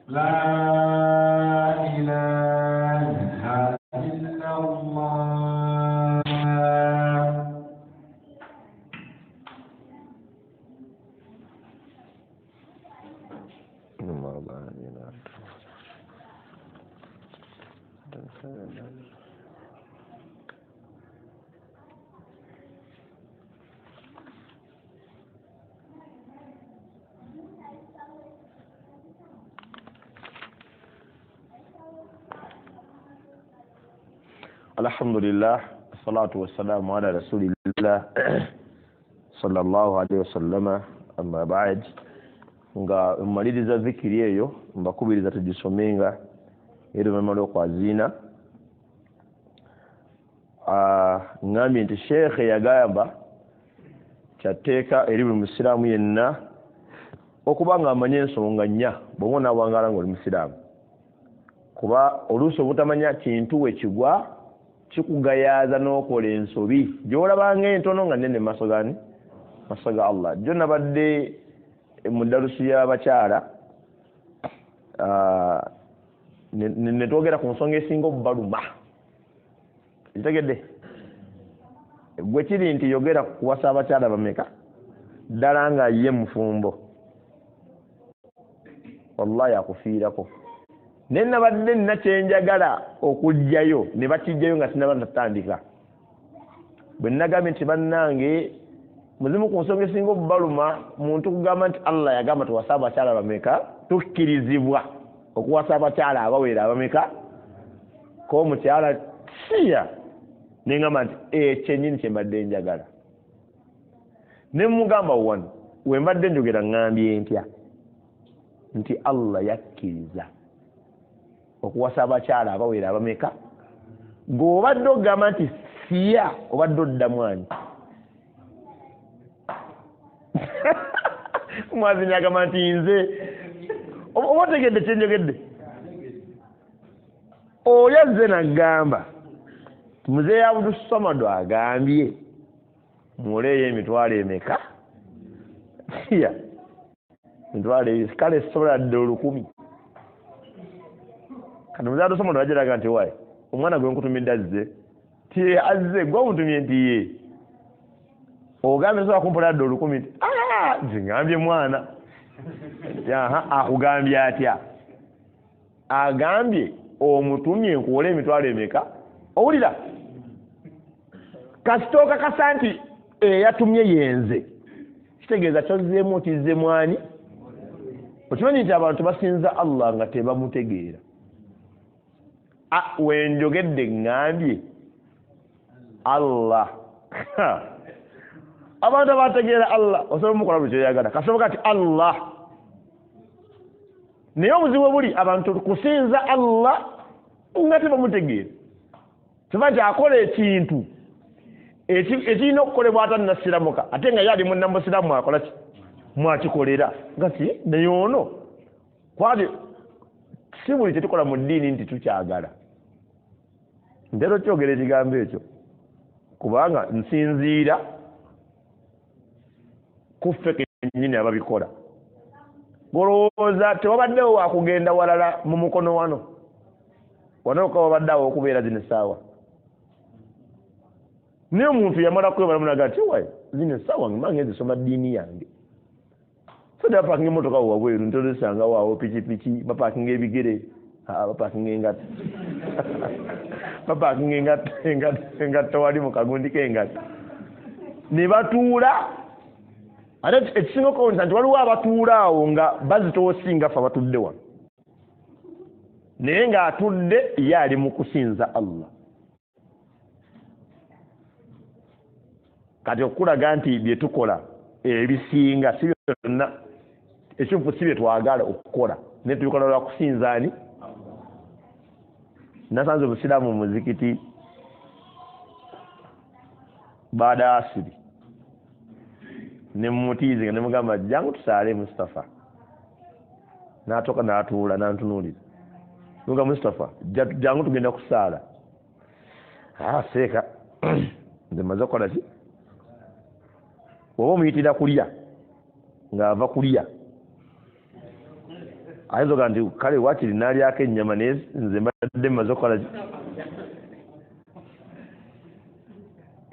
la ilaha illa Allah. Alhamdulillah, salatu wassalamu ala rasulillah sallallahu alaihi wasallama, amma ba'd. Nga mmaliriza zikiri eyo mbakubiriza tugisomenga era oluvannyuma lw'okwaziina. Ngambye nti sheekhe yagamba kyatteeka eri buli musiraamu yenna okuba nga amanye ensonga nnya bw'oba onaawangaala ng'oli musiraamu, kuba oluusi obutamanya kintu we kigwa kikugayaaza n'okola ensobi gy'olabanga entono nga nnene mu maaso gani maaso ga Allah. Jjo nabadde mu ddalusi y'abakyala ne twogera ku nsonga esinga obubaluma. Ntegedde gwe kiri nti yogera ku kuwasa abakyala bameka ddala nga ye mufumbo, wallahi akufiirako. Naye nabadde nina kyenjagala okuggyayo ne bakijjayo nga sinnaba natandika. Bwe nagambye nti bannange muzimu ku nsonga esinga obubaluma muntu kugamba nti Allah yagamba tuwase abakyala bameka, tukkirizibwa okuwasa abakyala abawera abameka, ko omukyala siya. Nengamba nti ekyennyini kye mbadde njagala. Ne mugamba wano we mbadde njogera ŋŋambye ntya nti Allah yakkiriza okuwasa abakyala abawera abameka, gweobadde ogamba nti siya obadde oddamu ani? Mwazini agamba nti nze oba otegedde kyenjogedde. Oyo azze n'agamba Muzeeyi Abdussamadu agambye muleeyo emitwalo emeka? Siya emitwalo ebiri, kale sisobola dde 1000. Kati Muzeeyi Abdussamadu ajjalaga nti wayi omwana gwe nkutumidde azze, ti azze gwe omutumye nti ye ogambye sobola kumpola dde 1000 nti nze ngambye mwana. Aha, akugambye atya? Agambye omutumye nkuwole emitwalo emeka? Owulira kasita okakasa nti eyatumye yenze, kitegeeza kyozzeemu otizze mwani. Okimanyi nti abantu basinza Allah nga tebamutegeera. Wenjogedde ŋŋambye Allah. Abantu abategeera Allah osobola omukola buli kyoyagala kasoboka nti Allah. Naye obuzibu buli abantu kusinza Allah nga tebamutegeera. Kiba nti akola ekintu ekirina okukolebwa atannasiramuka ate nga ye ali munnamusiraamu akola ki? Mwakikolera nga si naye ono kwati si buli kye tukola mu ddiini nti tukyagala. Ntera okyogera ekigambo ekyo kubanga nsinziira ku ffe kennyini ababikola. Golowooza tewabaddewo wakugenda walala mu mukono wano wano ka wabadde awo okubeera zino essaawa. Naye omuntu yamala kwebala munaga nti wayi zino essaawa mmange nzisoma ddiini yange. So bapakinga emmotoka awo wabweru ntozisanga awo pikipiki, bapakinga ebigere, bapakinga engatto, bapakinga engatto wali mu kagundi k'engatto ne batuula. Ate ekisinga okuwunyisa nti waliwo abatuula awo nga bazitoosinga ffe abatudde wano, naye ng'atudde ye ali mu kusinza Allah. Kati okulaga nti bye tukola ebisinga si byonna, ekituufu si bye twagala okukola naye tubikola lwa kusinza ani? Nasanze obusiraamu mu muzikiti baada asiri ne mutiizi nga ne mugamba jangu tusaale Mustafa. N'atuuka n'atuula n'antunuulira. Nga Mustafa jangu tugenda kusaala. Seeka nze mmaze okukola ki? Oba omuyitira kulya ng'ava kulya ayinza okugaa nti kale waakiri n'alyako ennyama naye nze mbadde mmaze okukola ki?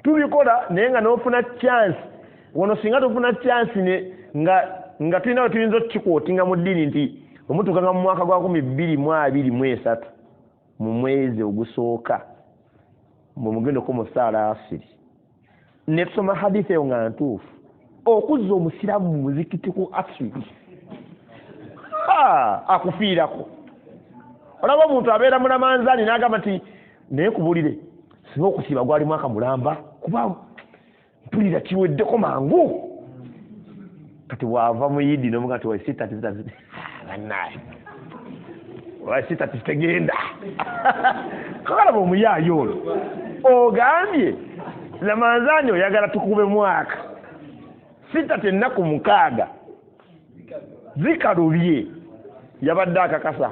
Tubikola naye nga n'ofuna chance wano singa tufuna chance nga tulina we tuyinza okukikootinga mu ddiini nti omutuukanga mu mwaka gwa 2023 mu mwezi ogusooka mwe mugenda okumusaala asiri ne tusoma hadithi eyo nga ntuufu okuzza omusiraamu mu muzikiti ku asiri akufiirako. Olaba omuntu abeera mulamanzaani n'agamba nti naye kubulire singa okusiiba gwali mwaka mulamba kuba mpulira kiweddeko mangu. Kati bw'ava mu yidi n'omuga nti bannaaye sita tegenda. Kakalaba omuyaayo olwo Ogambye Ramadhani oyagala tukube mwaka 6 ennaku 6 zikalubye yabadde akakasa.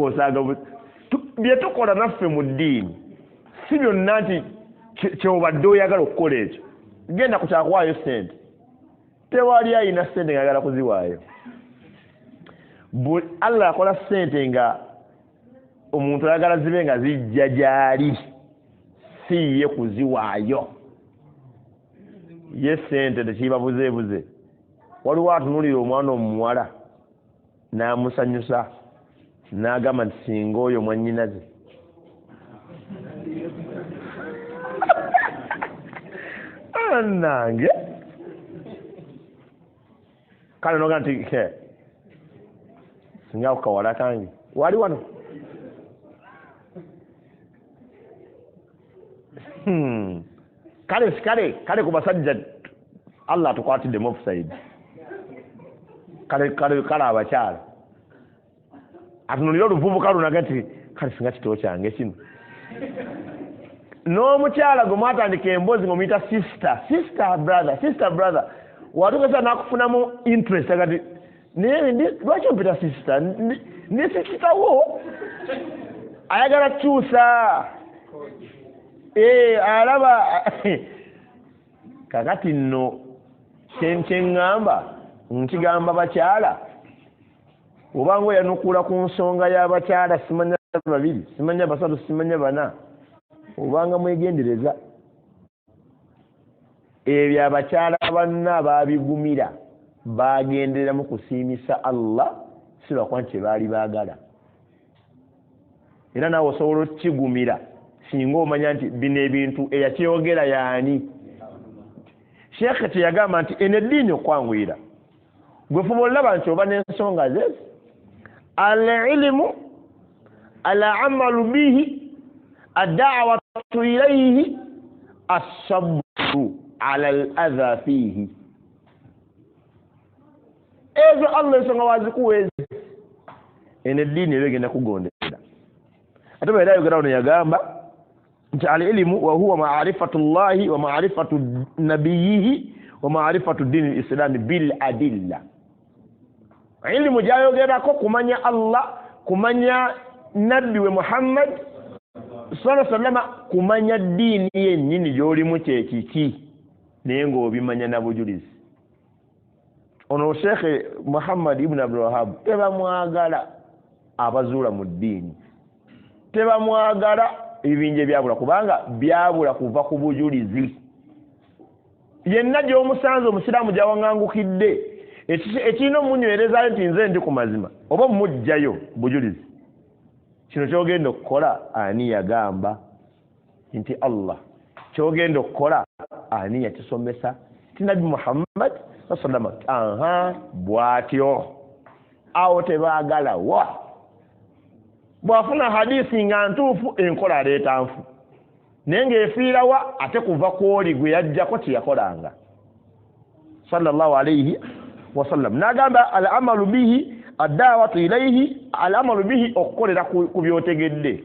Osanga bye tukola naffe mu ddiini si byonna nti kyobadde oyagala okukola ekyo. Genda ku kyakuwaayo ssente, tewali ayina ssente ng'ayagala kuziwaayo. Allah akola ssente nga omuntu ayagala zibe nga zijja gy'ali, si ye kuziwaayo. Ye ssente tekibabuzeebuze. Waliwo atunuulira omwana omuwala n'amusanyusa n'agamba nti singa oyo mwannyinaze. Nange kale noga nti singa kukawala kange wali wano. Kale kale kale ku basajja Allah atukwatiddemu offside. Kale kale kale abakyala atunulira oluvubuka lunaga nti kale singa kitoo kyange kino. N'omukyala gwe mwatandika emboozi ng'omuyita sister, sister brother, sister brother, watuuka n'akufunamu interest agati naye lwaki ompita sister, ndi sister wo ayagala kukyusa alaba. Kakati nno kyeŋŋamba nkigamba bakyala, obanga oyanukula ku nsonga y'abakyala simanya 2 simanya 3 simanya 4, obanga mwegendereza ebyo abakyala banna baabigumira bagendereramu kusiimisa Allah, si lwakuba nti kye baali baagala. Era naawe osobola okukigumira singa omanya nti bino ebintu eyakyogera yaani. Sheekhe kyeyagamba nti eno eddiini okwanguyira gwe fuba olaba nti oba n'ensonga ze al-ilmu al-amalu bihi ad-da'watu ilayhi as-sabru ala al-adha fihi. Ezo Allah ensonga wazikuwa ezi, eno eddiini eba egenda kugondera. Ate bwe yayogera ono yagamba nti al-ilmu wa huwa ma'rifatu Llahi wa ma'rifatu nabiyyihi wa ma'rifatu dini al-islami bil adilla. Ilmu gyayogerako kumanya Allah, kumanya nabbi we Muhammad sallallahu alaihi wasallam, kumanya ddiini yennyini gy'olimu kye kiki, naye ng'obimanya na bujulizi. Ono Sheikh Muhammad ibn Abdul Wahhab tebamwagala abazuula mu ddiini, tebamwagala ebibinja ebyabula, kubanga byabula kuva ku bujulizi. Yenna gy'omusanze omusiraamu gy'awaŋŋangukidde ekirina omunywerezaayo nti nze ndi ku mazima oba mumuggyayo bujulizi. Kino ky'ogenda okukola ani yagamba nti Allah, ky'ogenda okukola ani yakisomesa nti Nabbi Muhammad sallallahu alaihi wasallam. Aha, bw'atyo awo tebaagalawo. Bw'afuna hadisi nga ntuufu enkola aleeta nfu, naye ng'efiirawa ate kuva kw'oli gwe yajjako kye yakolanga sallallahu alaihi wasallam. N'agamba al-amalu bihi ad-da'watu ilayhi, al-amalu bihi okukolera ku by'otegedde.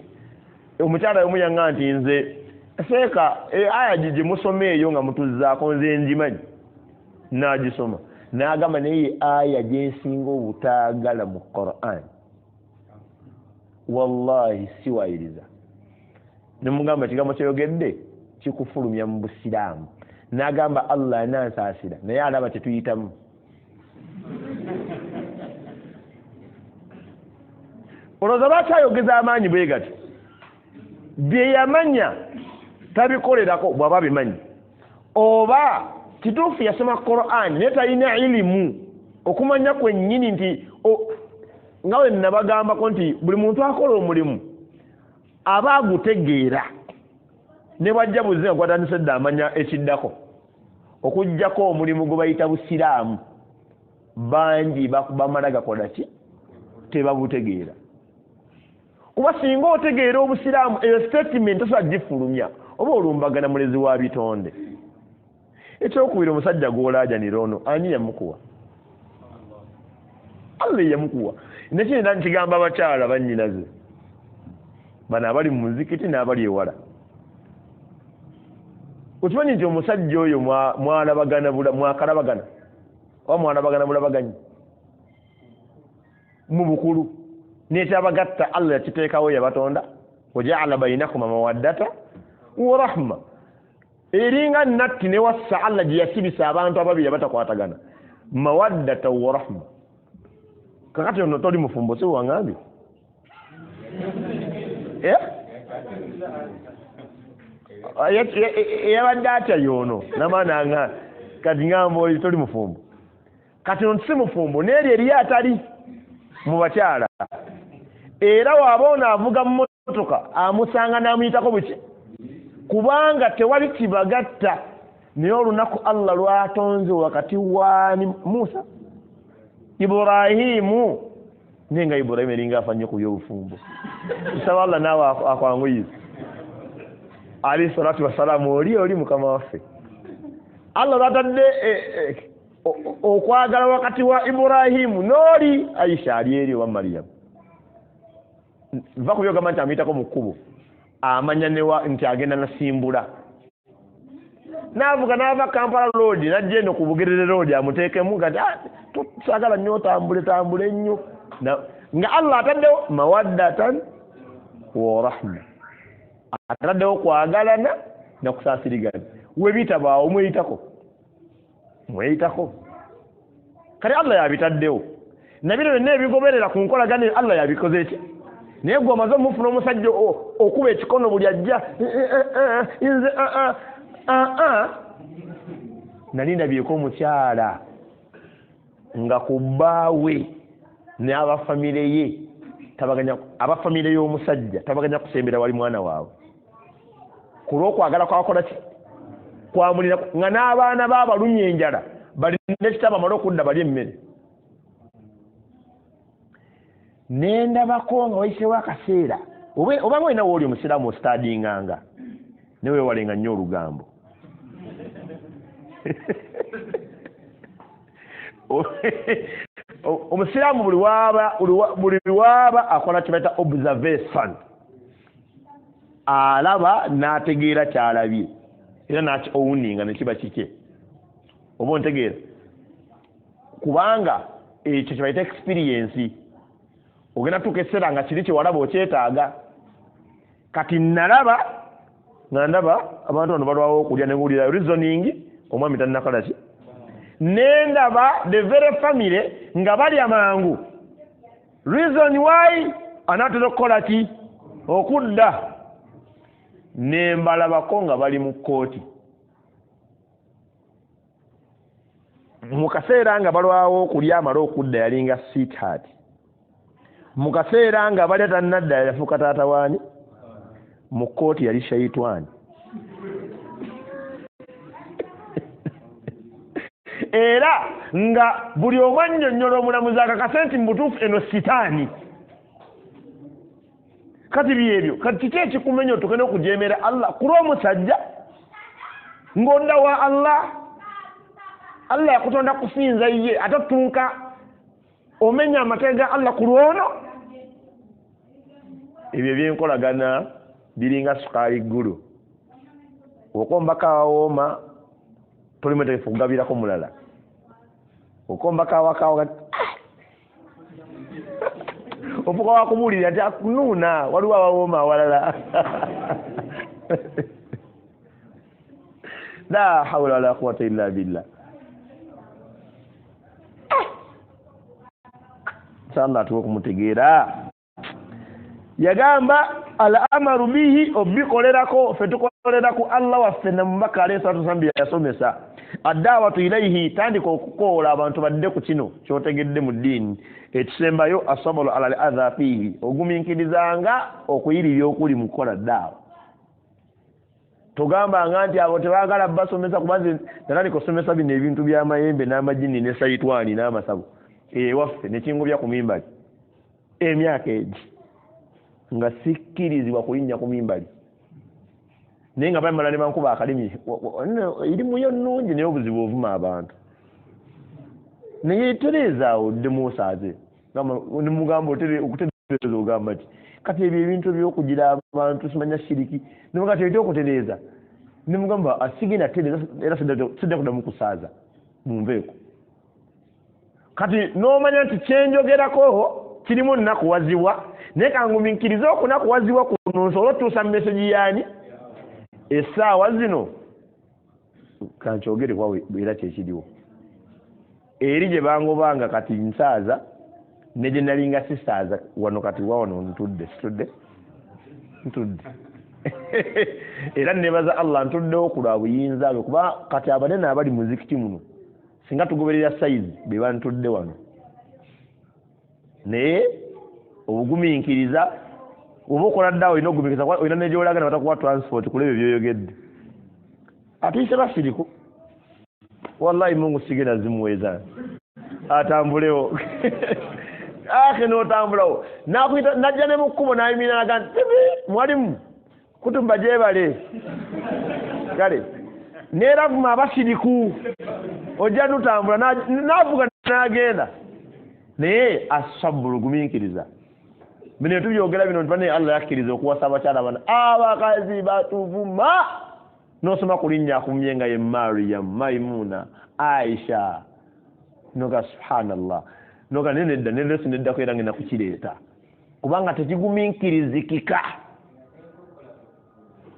Omukyala omu yaŋŋamba nti nze seeka aya gye musoma eyo nga mutuzzaako nze ngimanyi, n'agisoma n'agamba naye aya gye nsinga obutaagala mu Qur'an wallahi siwayiriza. Ne mugamba ekigambo kyeyogedde kikufulumya mu busiraamu. N'agamba Allah anansaasira, naye alaba tetuyitamu. Olowooza lwaki ayogeza amaanyi bwe gati? Bye yamanya tabikolerako bw'aba abimanyi, oba kituufu yasoma Qur'an naye talina ilimu okumanya kwennyini nti nga we nabagambako nti buli muntu akola omulimu aba agutegeera ne bw'ajja buzinga gwatandise dda amanya ekiddako. Okuggyako omulimu gwe bayita busiraamu bangi bamala gakola ki tebabutegeera. Kuba singa otegeera obusiraamu eyo statement tosobola gifulumya oba olumbagana mulezi wa bitonde. Ekyokubiri omusajja gw'olaajanira ono ani yamukuwa? Allah yamukuwa. Nekindi nkigamba abakyala bannyinaze bano abali mu muzikiti n'abali ewala, okimanyi nti omusajja oyo mwalabagana mwakalabagana oba mwalabagana bulabaganyi mu bukulu, nekyabagatta Allah yakiteekawo yabatonda, wajaala bainakum mawaddata wa rahma. Eringa natti ne wassa Allah gye yasibisa abantu ababiri abatakwatagana, mawaddata wa rahma. Kakati ono toli mufumbo, si wangambye? Yabadde atya yono namaana nga kati ngamba oli toli mufumbo, kati ono si mufumbo n'eri eriyo atali mu bakyala. Era waaba ono avuga mmotoka amusanga n'amuyitako buki, kubanga tewali kibagatta. Naye olunaku Allah lwatonze wakati wa Musa Ibrahimu, naye nga Ibrahimu eringa afa nnyo ku by'obufumbo. Nsaba Allah naawe akwanguyize. Alayhi salatu wassalamu, oli mukama waffe. Allah lwatadde okwagala wakati wa Ibrahimu n'oli Aisha ali eri owa Mariyamu. Nva ku byogamba nti amuyitako mu kkubo, amanya nti agenda nasimbula, n'avuga n'ava Kampala Road n'ajja eno ku Bugerere Road amuteekemu nga saagala nnyo otambule tambule nnyo, nga Allah ataddewo mawaddatan wa rahma, ataddewo kwagalana na kusaasirigana. We bitabaawo mweyitako mweyitako, kale Allah yabitaddewo. Na bino byonna ebigoberera ku nkolagana Allah yabikoze ki? Naye gwe omaze omufuna omusajja okuba ekikono buli ajja nze nali ndabyeko omukyala nga ku bbaawe n'abafamire ye tabaganya, abafamire y'omusajja tabaganya kusembera wali mwana waabwe ku lw'okwagala kwakola ki kwamulira, nga n'abaana baabalumya enjala balina ekitabo bamale okudda balye emmere. Nendabako nga wayiseewo akaseera, obanga olina wooli omusiraamu ositaadinganga ne weewalenga nnyo olugambo. Omusiraamu buli waaba akola kye bayita observation, alaba n'ategeera ky'alabye era n'aki owninga ne kiba kike, oba ontegeera, kubanga ekyo kye bayita experience. Ogenda tuuka ekiseera nga kiri kyewalaba okyetaaga. Kati nalaba nga ndaba abantu bano balwawo okulya ne ngulira reasoning, omwami tannakola ki, nendaba the very family nga balya mangu, reason why anaatera okukola ki okudda, nembalabako nga bali mu kkooti mu kaseera nga balwawo okulya amale okudda yalinga sweetheart, mu kaseera nga balya tannadda yafuuka taata waani, mu kkooti yali shaitwani. Era nga buli omu annyonnyola omulamuzi akakase nti mu butuufu eno sitaani. Kati byebyo, kati kiki ekikumenya otuuke n'okujeemera Allah ku lw'omusajja ng'odda wa Allah? Allah yakutonda kusinza ye, ate otuuka omenya amateeka ga Allah ku lwono. Ebyo ebyenkolagana biringa sukaali ggulu, okombako awawooma toli mwetegefu kugabirako mulala, okombako awakawo ofuka wakubuulira nti akunuuna waliwo abawooma awalala. La hawla wala quwwata illa billah. Allah atuwe kumutegeera. Yagamba al-amaru bihi, obikolerako ffe tukolera ku Allah waffe ne mubaka alayhi salatu wasallam yasomesa. Addawatu ilayhi, tandika okukoola abantu badde ku kino ky'otegedde mu ddiini. Ekisembayo asabulu ala al-adha fihi, ogumiikirizanga okuyirira okuli mu kukola ddaawa. Togambanga nti abo tebaagala basomesa, kuba nze natandika okusomesa bino ebintu by'amayembe n'amajini ne sayitwani n'amasabo ewaffe nekingobya ku mimbali emyaka egi nga sikkirizibwa kulinnya ku mimbali, naye nga bamala ne bankuba akalimi, erimuyo nnungi naye obuzibu ovuma abantu. Naye tereezaawo ddemu osaaze. Nimugamba okutereeza ogamba ki? Kati ebyo ebintu ebyokugira abantu simanya shiriki, nimugamba ti okutereeza, nimugamba asigenda tereeza era sijja kuddamu kusaaza, munveeko. Kati n'omanya nti kyenjogerako kirimu nnakuwazibwa, naye kangumiikirize okunakuwazibwa kuno nsobole otuusa meseji yaani essaawa zino kankyogere kuba era kyekiriwo. Eri gye bangobanga kati nsaaza ne gye nalinga sisaaza wano kati wano ntudde situdde ntudde era nebaza Allah ntuddewo ku lwa buyinza bwe, kuba kati abanene abali muzikiti muno singa tugoberera sayizi be bantudde wano, naye obugumiikiriza oba okola ddawo olina ogumiikiriza olina negyolaga ne batakuwa transport kula ebyo byoyogedde. Atuyise basiriku wallahi Mungu sigenda zimuweeza atambulewo ake n'otambulawo nakuyita najja ne mu kkubo n'ayimirira naga nti mwalimu kutumba gyebale kale neeravuma abasiriku ojja tutambula n'avuga n'agenda. Naye asabulu gumiikiriza bino tubyogera bino nti Allah yakkiriza okuwasa abakyala bano abakazi batuvuma n'osoma ku linnya akumye nga ye Mariam, Maimuna, Aisha, noga subhanallah, noga nedda nedda neddako era ngenda kukireeta kubanga tekigumiikirizikika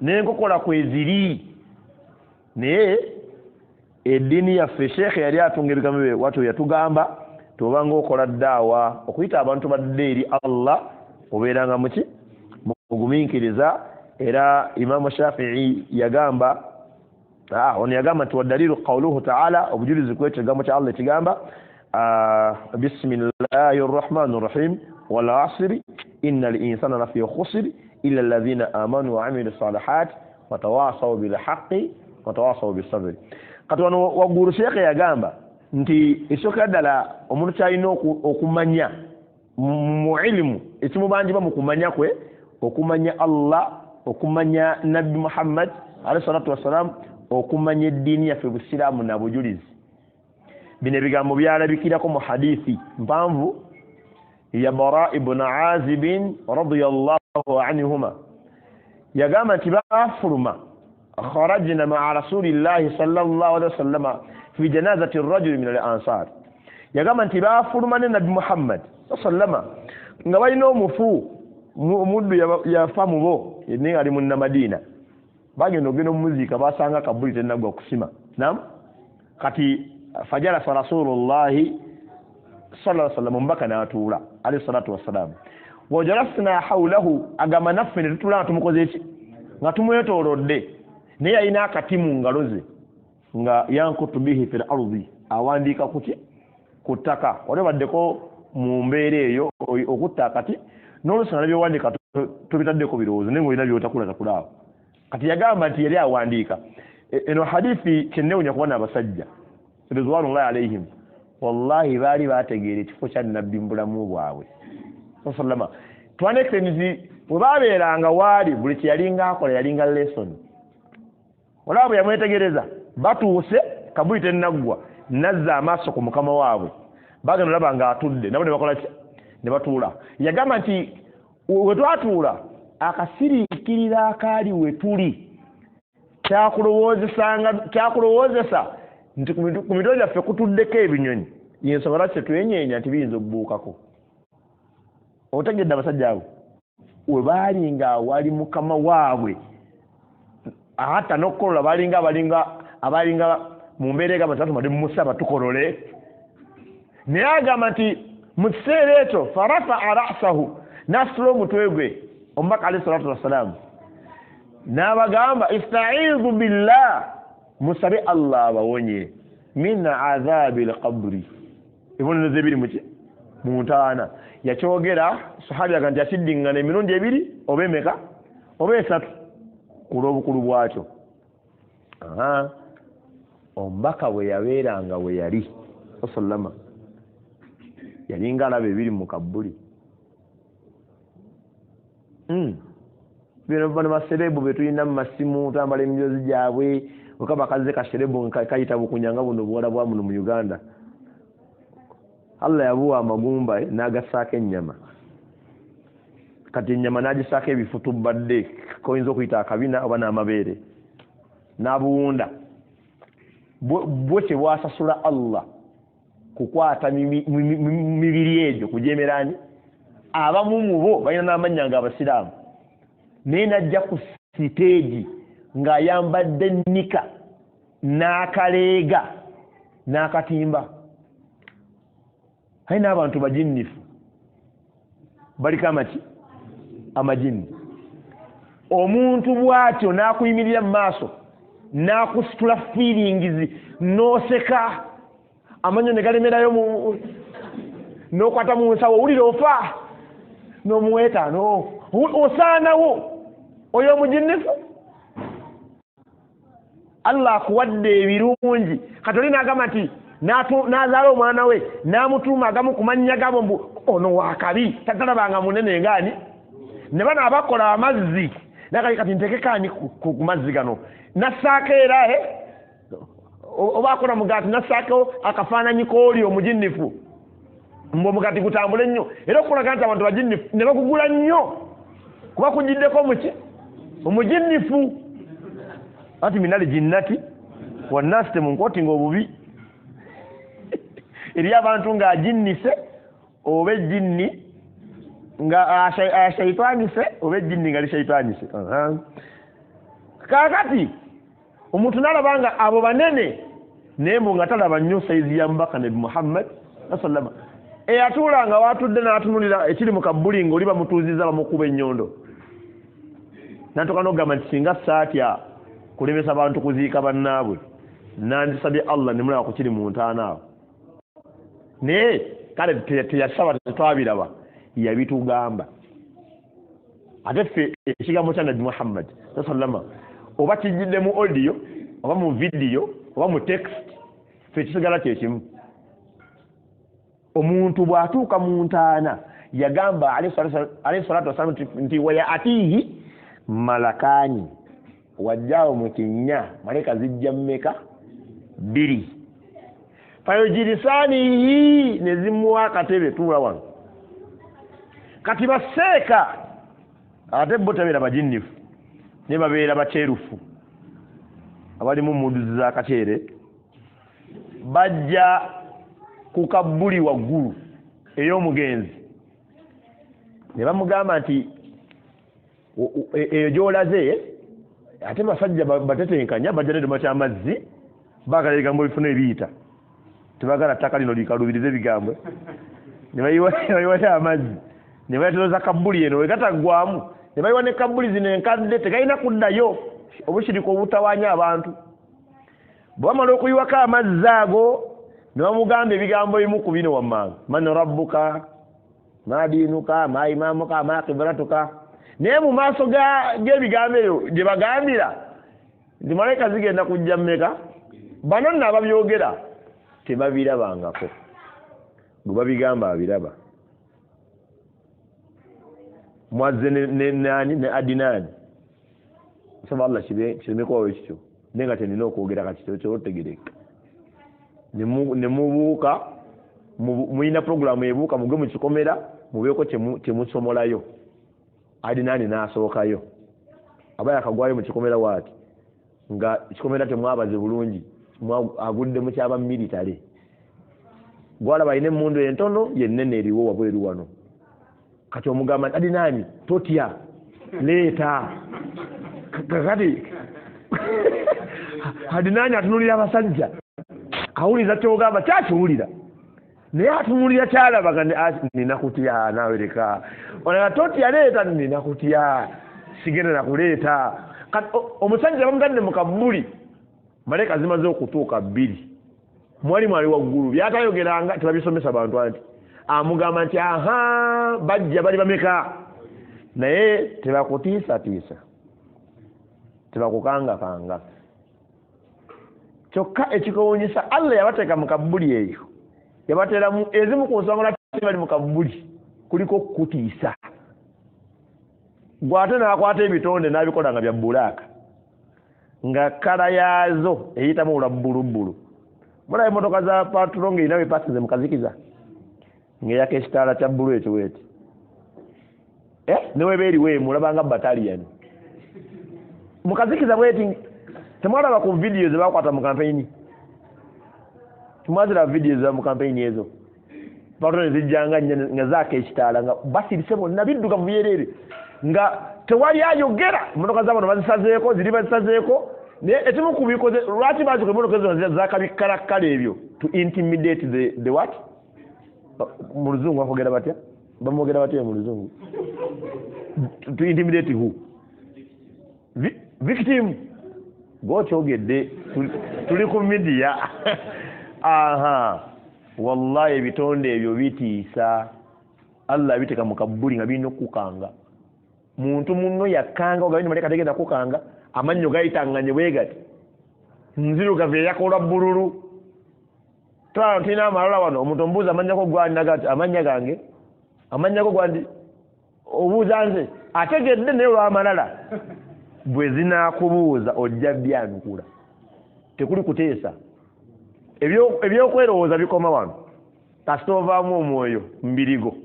n'enkokola kweziri. Naye eddiini yaffe sheekhe yali atunga ebigambo bye watyo yatugamba tobanga okola ddaawa okuyita abantu badde eri Allah obeeranga muki mugumiikiriza. Era Imamu Shafi'i yagamba ono yagamba nti wadalilu qawluhu ta'ala, obujulizi ku ekyo ekigambo kya Allah ekigamba bismillahi rrahmani rrahim wal asri innal insana lafi khusr illa alladhina amanu wa amilu salihat watawasaw bil haqqi watawasaw bis sabr. Kati wano waggulu sheekhe yagamba nti ekisookera ddala omuntu kyalina okumanya mu ilimu ekimubanjibwa mu kumanya kwe okumanya Allah, okumanya Nabbi Muhammad alayhi salatu wassalam, okumanya eddiini yaffe busiraamu na bujulizi. Bino ebigambo byalabikirako mu hadithi mpanvu ya Bara ibn Azib radiyallahu anhuma, yagamba nti baafuluma kharajna ma'a rasulillahi sallallahu alaihi wasallam fi janazati rajuli min al-ansar, yagamba nti baafuluma ne Nabbi Muhammad sallama nga balina omufu omuddu yafa mubo naye ali munnamadina, bagenda ogenda omuziika basanga kabuli tennagwa kusima. Nam kati fajalasa rasulullahi sallallahu alaihi wasallam, omubaka n'atuula alayhi salatu wassalam, wajalasna hawlahu, agamba naffe ne tutuula nga tumukoze ki nga tumwetoolodde, naye yalina akati mu ngalo ze nga yankutu bihi fil ardi, awandiika kuki ku ttaka. Wali obaddeko mu mbeera eyo okutta akati n'oluusi nga byowandiika tobitaddeko birowoozo naye ng'olina by'otakulatakula awo. Kati yagamba nti yali awandiika eno hadithi kyennewunya kuba n'abasajja ridwanullahi alaihim, wallahi baali bategeera ekifo kya Nabbi mu bulamu bwabwe sallama. Twanekisenizi bwe baabeeranga waali buli kye yalinga akola yalinga lesson. Olaba bwe yamwetegereza batuuse kabuli tennaggwa nazza amaaso ku mukama waabwe, bagenda olaba ng'atudde nabo ne bakola ki ne batuula. Yagamba nti we twatuula akasiriikirira akaali we tuli kyakulowoozesa nti ku mitwe gyaffe kutuddeko ebinyonyi, yensonga lwaki tetwenyeenya nti biyinza okubuukako. Otegedde abasajja abo we baali nga wali mukama waabwe ata n'okukolola balinga abalinga mu mbeera egamba nti tumade mumusaba tukolole, naye agamba nti mu kiseera ekyo farafaa rasahu, n'asitula omutwe gwe omubaka alayhi salatu wassalaamu n'abagamba istaizu billah, musabe Allah abawonye min adhabi lqabri, ebibonerezo ebiri muki mu ntaana. Yakyogera sahabi aga nti yakiddiŋŋana emirundi ebiri oba emeka oba esatu ku lw'obukulu bwakyo. Omubaka bwe yabeeranga we yali sallama yalinga alaba ebiri mu kabbuli. Bino bano baserebu be tulina mu masimu tambala emyozi gyabwe okaba kazze kaserebu kayita bukunya nga buno obuwala bwa muno mu Uganda. Allah yabuwa amagumba n'agassaako ennyama. Kati ennyama n'agisaako ebifutubadde koyinza okuyita akabina oba n'amabeere n'abuwunda. Bwo kye bwasasula Allah kukwata mibiri egyo kujemerani abamu mu bo balina n'amannya nga abasiraamu, naye n'ajja ku siteegi ng'ayambadde nika n'akaleega n'akatimba. Aye n'abantu bajinnifu baliko amaki amajinni. Omuntu bw'atyo n'akuyimirira mu maaso n'akusitula feelings n'oseka amanyo ne galemerayo n'okwata mu nsawo owulira ofa n'omuweetaano osaanawo oyo omujinnifu. Allah akuwadde ebirungi. Kati oli n'agamba nti n'azaala omwana we n'amutuuma agamu ku mannya gabo mbu ono wakabi tatalabanga munene ngaani. Ne bano abakola amazzi nakati kati ntekekaani ku mazzi gano nassaako era oba akola mugaati nassaako akafaananyi k'oli omujinnifu mbu omugaati gutambule nnyo. Era okulaga nti abantu bajinnifu ne bagugula nnyo kuba kugiddeko muki omujinnifu. Ati minali jinnati wannasi temunkotinga obubi. Eri abantu ng'ajinnise oba ejjinni nga ashaitwanise oba ejjinni nga lishaitwanise. Kaakati omuntu n'alaba nga abo banene naye mbu nga talaba nnyo sayizi ya mubaka Nabi Muhammad sallama. Eyatuula nga waatudde n'atunulira ekiri mu kabbuli ng'oli bamutuuzizza bamukuba ennyondo, n'atuuka n'okugamba nti singa saatya kulemesa bantu kuziika bannaabwe nandisabye Allah ne mulaba ku kiri mu ntaana awo. Naye kale teyasaba tetwabiraba, yabitugamba. Ate ffe ekigambo kya Nabi Muhammad sallama oba kijjidde mu audio oba mu video oba mu text, ffe kisigala kye kimu. Omuntu bw'atuuka mu ntaana yagamba alayhi salatu wasalamu nti wayaatihi malakani, wajjaawo mu kinnya malayika zijja mmeka? Bbiri. Fayujirisaanihi, ne zimuwa akatebe tuula wano. Kati baseeka ate bo tabeera bajinnifu ne babeera bakyerufu abalimu muduzi z'akaceere, bajja ku kabbuli waggulu ey'omugenzi ne bamugamba nti eyo gy'olaze ate basajja batetenkanya bajja n'edduma ky'amazzi baagala ebigambo ebifuna ebiyita, tebagala ttaka lino likalubirize ebigambo, ne bayiwayo amazzi ne bayatoloza kabbuli eno wegataggwamu ne bayiwa ne kabbuli zino enkadde tegalina kuddayo obushirika obutawaanya abantu. Bwe bamala okuyiwako amazzi ago ne bamugamba ebigambo ebimu ku bino wammanga, man rabbuka ma diinuka ma imaamuka ma kibratuka. Naye mu maaso g'ebigambo ebyo gye bagambira nti malayika zigenda kujja mmeka, bano nno ababyogera tebabirabangako, gwe babigamba abiraba. Mwazze ne nani ne Adinani, nsaba Allah kireme kubawo ekityo, naye nga kyenina okwogera kati kyotegereka. Ne mubuuka, mulina puroguramu ebuuka mugwe mu kikomera mubeeko kyemusomolayo. Adinani n'asookayo aba yakagwayo mu kikomera waati nga kikomera temwabaze bulungi, agudde mu kyaba militale gwalaba alina emmundu entono yennene eriwo wabweru wano. Kati omugamba nti Adinani totya leeta. Kakati Adinani atunulira abasajja, awuliza kyogamba kyakiwulira naye atunulira kyalaba nga nina kutya naawe leka onaa totya leeta nina kutya sigenda nakuleeta. Kati omusajja bamutadde mu kabbuli, malayika zimaze okutuuka bbiri, mwalimu ali waggulu byatayogeranga tebabisomesa bantu anti amugamba nti aha bajja bali bameka, naye tebakutiisatiisa tebakukangakanga. Kyokka ekikowunyisa Allah yabateeka mu kabbuli eyo, yabateeramu ezimu ku nsonga lwaki bali mu kabbuli kuliko okukutiisa. Gw'ate n'akwata ebitonde n'abikola nga bya bbulaaka nga kkala yaazo eyitamu olwa bbulubbulu. Mulaba emmotoka za paatulo ng'erina wepasinze mu kazikiza, Ng'eyaka ekitaala kya bbulu ekyo bweti. Ne weba eriwo emu olaba nga bataliyani. Mukazikiza bweti temwalaba ku vidiyo ze bakwata mu kampeyini. Temwaziraba vidiyo za mu kampeyini ezo. Batone zijjanga nga zaaka ekitaala nga basirise bonna bidduka mu byereere. Nga tewali ayogera emmotoka z'abano bazisazeeko ziri bazisazeeko naye ekimu ku bikoze lwaki bazikola emmotoka ezo zaaka bikkalakala ebyo to intimidate the what? Mu luzungu bakogera batya? Bamwogera batya mu luzungu? To intimidate who? Victim. Gwokyogedde tuli ku media. Aha. Wallahi ebitonde ebyo bitiisa. Allah abiteeka mu kabbuli nga birina okukukanga. Muntu munno yakkanga ogabe nti maleka tegenda kukanga, amannyo gayitanganye bwe gati. Nzirugavu eyakola bbululu. Tulaba tulina amalala wano, omuntu omubuuza amannya go gwani nagati amannya gange, amannya go gwandi obuuza nze ategedde naye olw'amalala. Bwe zinaakubuuza ojja byanukula. Tekuli kuteesa. Ebyokwerowooza bikoma wano. Kasita ovaamu omwoyo mbirigo.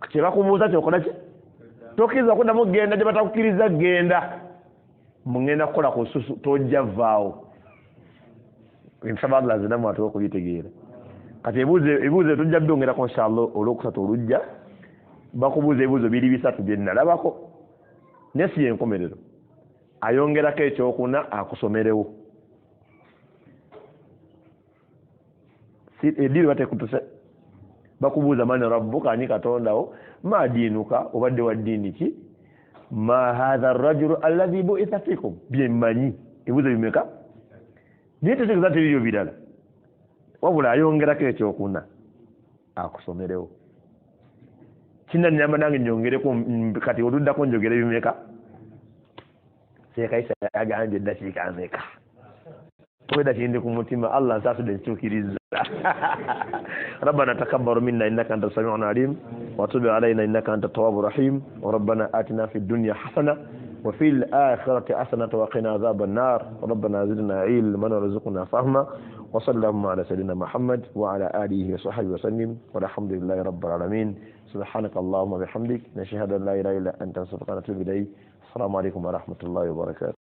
Kye bakubuuza kyokola ki? Tokkiriza kuddamu kugenda gye batakukkiriza genda. Mugenda kukola ku ssusu tojja vvaawo. Nsaba Allah azinamu atuwe okubitegeera. Kati ebibuuzo tujja byongerako inshallah olwokusatu olujja. Bakubuuza ebibuuzo biri bisatu bye nnalabako. Naye si y'enkomerero. Ayongerako ekyokuna akusomerewo. Eddiini batekutuse. Bakubuuza man rabbuka, ani katondawo, ma diinuka, obadde wa ddiini ki, ma hadha arrajulu alladhi bu'itha fikum, bye mmanyi. Ebibuuzo bimeka? Naye tetegeeza tebiriyo birala. Wabula ayongerako ekyokuna akusomerewo. Kinannyamba nange nyongereko kati oluddako njogere bimeka. Seekaisa yagambye eddakiika mmeka? Obwedda kindi ku mutima Allah nsaasudde ntuukiriza. ربنا تقبل منا إنك أنت السميع العليم وتب علينا إنك أنت التواب الرحيم وربنا آتنا في الدنيا حسنة وفي الآخرة حسنة وقنا عذاب النار ربنا زدنا علما وارزقنا فهما وصلى اللهم على سيدنا محمد وعلى آله وصحبه وسلم والحمد لله رب العالمين. سبحانك اللهم وبحمدك نشهد أن لا إله إلا أنت نستغفرك ونتوب إليك. السلام عليكم ورحمة الله وبركاته.